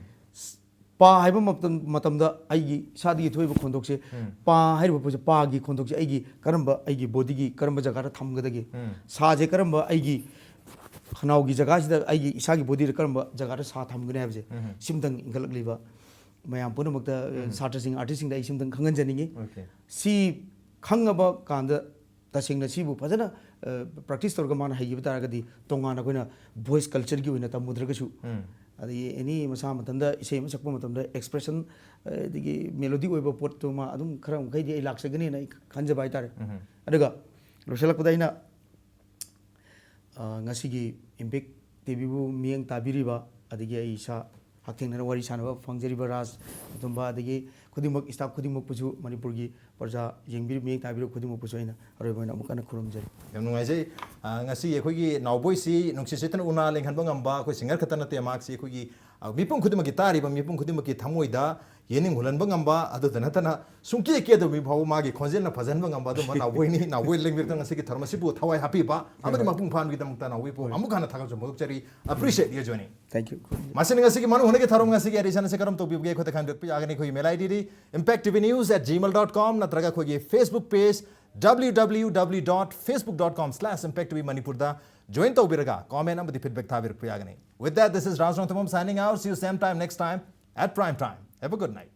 ꯄꯥ ꯍꯥꯏꯕ ꯃꯇꯝ-, ꯃꯇꯝꯗ ꯑꯩꯒꯤ ꯏꯁꯥꯗꯒꯤ ꯊꯣꯛꯏꯕ ꯈꯣꯟꯊꯣꯛꯁꯦ, ꯎꯝ꯫ ꯄꯥ ꯍꯥꯏꯔꯤꯕ ꯄꯣꯠꯁꯦ, ꯄꯥꯒꯤ ꯈꯣꯟꯊꯣꯛꯁꯦ ꯑꯩꯒꯤ ꯀꯔꯝꯕ, ꯑꯩꯒꯤ ꯕꯣꯗꯤꯒꯤ ꯀꯔꯝꯕ ꯖꯒꯥꯗ ꯊꯝꯒꯗꯒꯦ? ꯎꯝ꯫ ꯁꯥꯁꯦ ꯀꯔꯝꯕ ꯑꯩꯒꯤ ꯈꯅꯥꯎꯒꯤ ꯖꯒꯥꯁꯤꯗ ꯑꯩꯒꯤ ꯏꯁꯥꯒꯤ ꯕꯣꯗꯤꯗ ꯀꯔꯝꯕ ꯖꯒꯥꯗ ꯁꯥ ꯊꯝꯒꯅꯤ ꯍꯥꯏꯕꯁꯦ, ꯁꯤꯝꯇꯪ ꯏꯟꯈꯠꯂꯛꯂꯤꯕ ꯃꯌꯥꯝ ꯄꯨꯝꯅꯃꯛꯇ, ꯑ, ꯁꯥꯇ꯭ꯔꯁꯤꯡ, ꯑꯥꯔꯇꯤꯁꯁꯤꯡꯗ ꯑꯩ ꯁꯤꯝꯇꯪ ꯈꯪꯍꯟꯖꯅꯤꯡꯉꯤ꯫ Okay. ꯁꯤ ꯈꯪꯉꯕ ꯀꯥꯟꯗ ꯇꯁꯦꯡꯅ ꯁꯤꯕꯨ ꯐꯖꯅ, ꯑ, ꯄ꯭ꯔꯦꯛꯇꯤꯁ ꯇꯧꯔꯒ ꯃꯥꯅ ꯍꯩꯈꯤꯕ ꯇꯥꯔꯒꯗꯤ, ꯇꯣꯉꯥꯟꯅ ꯑꯩꯈꯣꯏꯅ ꯚꯣꯏꯁ ꯀꯜꯆꯔꯒꯤ ꯑꯣꯏꯅ ꯇꯝꯃꯨꯗ꯭ꯔꯒꯁꯨ, ꯑꯗꯒꯤ ꯑꯦꯅꯤ ꯃꯁꯥ ꯃꯊꯟꯇ ꯏꯁꯩ ꯑꯃ ꯁꯛꯄ ꯃꯇꯝꯗ ꯑꯦꯛꯁꯄ꯭ꯔꯦꯁꯟ, ꯑꯗꯒꯤ ꯃꯦꯂꯣꯗꯤ ꯑꯣꯏꯕ ꯄꯣꯠꯇꯨꯃ ꯑꯗꯨꯝ ꯈꯔ ꯃꯈꯩꯗꯤ ꯑꯩ ꯂꯥꯛꯆꯒꯅꯤꯅ ꯑꯩ ꯈꯟꯖꯕ ꯍꯥꯏꯇꯥꯔꯦ꯫ ꯑꯗꯨꯒ ꯂꯣꯏꯁꯤꯜꯂꯛꯄꯗ ꯑꯩꯅ, ꯑ, ꯉꯁꯤꯒꯤ ꯏꯝꯄꯦꯛ ꯇꯤꯚꯤꯕꯨ ꯃꯤꯠꯌꯦꯡ ꯇꯥꯕꯤꯔꯤꯕ, ꯑꯗꯒꯤ ꯑꯩ ꯏꯁꯥ ꯍꯛꯊꯦꯡꯅꯅ ꯋꯥꯔꯤ ꯁꯥꯟꯅꯕ ꯐꯪꯖꯔꯤꯕ ꯔꯥꯖ ꯑꯗꯨꯝꯕ, ꯑꯗꯒꯤ ꯈꯨꯗꯤꯡꯃꯛ, ꯁ꯭ꯇꯥꯐ ꯈꯨꯗꯤꯡꯃꯛꯄꯨꯁꯨ, ꯃꯅꯤꯄꯨꯔꯒꯤ ꯄ꯭ꯔꯖꯥ ꯌꯦꯡꯕꯤꯔꯤ-, ꯃꯤꯠꯌꯦꯡ ꯇꯥꯕꯤꯔꯤꯕ ꯈꯨꯗꯤꯡꯃꯛꯄꯨꯁꯨ ꯑꯩꯅ ꯑꯔꯣꯏꯕ ꯑꯣꯏꯅ ꯑꯃꯨꯛ ꯍꯟꯅ ꯈꯨꯔꯨꯝꯖꯔꯤ꯫ ꯌꯥꯝ ꯅꯨꯡꯉꯥꯏꯖꯩ꯫ ꯑ, ꯉꯁꯤ ꯑꯩꯈꯣꯏꯒꯤ ꯅꯥꯎꯕꯣꯏꯁꯤ ꯅꯨꯡꯁꯤꯠ ꯁꯤꯠꯇꯅ ꯎꯅꯥ ꯂꯦꯡꯍꯟꯕ ꯉꯝꯕ ꯑꯩꯈꯣꯏ ꯁꯤꯡꯒꯔ ꯈꯛꯇ ꯅꯠꯇꯦ, ꯃꯍꯥꯛꯁꯤ ꯑꯩꯈꯣꯏꯒꯤ, ꯑ, ꯃꯤꯄꯨꯝ ꯈꯨꯗꯤꯡꯃꯛꯀꯤ, ꯇꯥꯔꯤꯕ ꯃꯤꯄꯨꯝ ꯈꯨꯗꯤꯡꯃꯛꯀꯤ ꯊꯃꯣꯏꯗ ꯌꯦꯅꯤꯡ ꯍꯨꯜꯍꯟꯕ ꯉꯝꯕ, ꯑꯗꯨꯗ ꯅꯠꯇꯅ ꯁꯨꯡꯀꯦ ꯀꯦꯗꯕ ꯃꯤ ꯐꯥꯎꯕ ꯃꯥꯒꯤ ꯈꯣꯟꯖꯦꯜꯅ ꯐꯖꯍꯟꯕ ꯉꯝꯕ ꯑꯗꯨꯝꯕ ꯅꯥꯎꯕꯣꯏꯅꯤ꯫ ꯅꯥꯎꯕꯣꯏ ꯂꯦꯡꯕꯤꯔꯛꯇ ꯉꯁꯤꯒꯤ ꯊꯧꯔꯝ ꯑꯁꯤꯕꯨ ꯊꯋꯥꯏ ꯍꯥꯞꯄꯤꯕ ꯑꯃꯗꯤ ꯃꯄꯨꯡ ꯐꯥꯍꯟꯕꯒꯤꯗꯃꯛꯇ ꯅꯥꯎꯕꯣꯏꯕꯨ ꯑꯃꯨꯛ ꯍꯟꯅ ꯊꯥꯒꯠꯆꯕ ꯐꯣꯡꯗꯣꯛꯆꯔꯤ꯫ Appreciate you joining. Thank you. ꯃꯁꯤꯅ ꯉꯁꯤꯒꯤ ꯃꯅꯨꯡ ꯍꯨꯠꯅꯒꯤ ꯊꯧꯔꯝ ꯉꯁꯤꯒꯤ edition ꯑꯁꯤ ꯀꯔꯝ ꯇꯧꯕꯤꯕꯒꯦ? ꯑꯩꯈꯣꯏꯗ ꯈꯪꯕꯤꯔꯛꯄ ꯌꯥꯒꯅꯤ ꯑꯩꯈꯣꯏꯒꯤ mail ID D impact T V news at gmail dot com ꯅꯠꯇ꯭ꯔꯒ ꯑꯩꯈꯣꯏꯒꯤ Facebook page W W W dot facebook dot com slash impact T V Manipur ꯗ join ꯇꯧꯕꯤꯔꯒ comment ꯑꯃꯗꯤ feedback ꯊꯥꯕꯤꯔꯛꯄ ꯌꯥꯒꯅꯤ꯫ With that, this is Raj Rongthemam signing out. See you same time next time at prime time. Have a good night.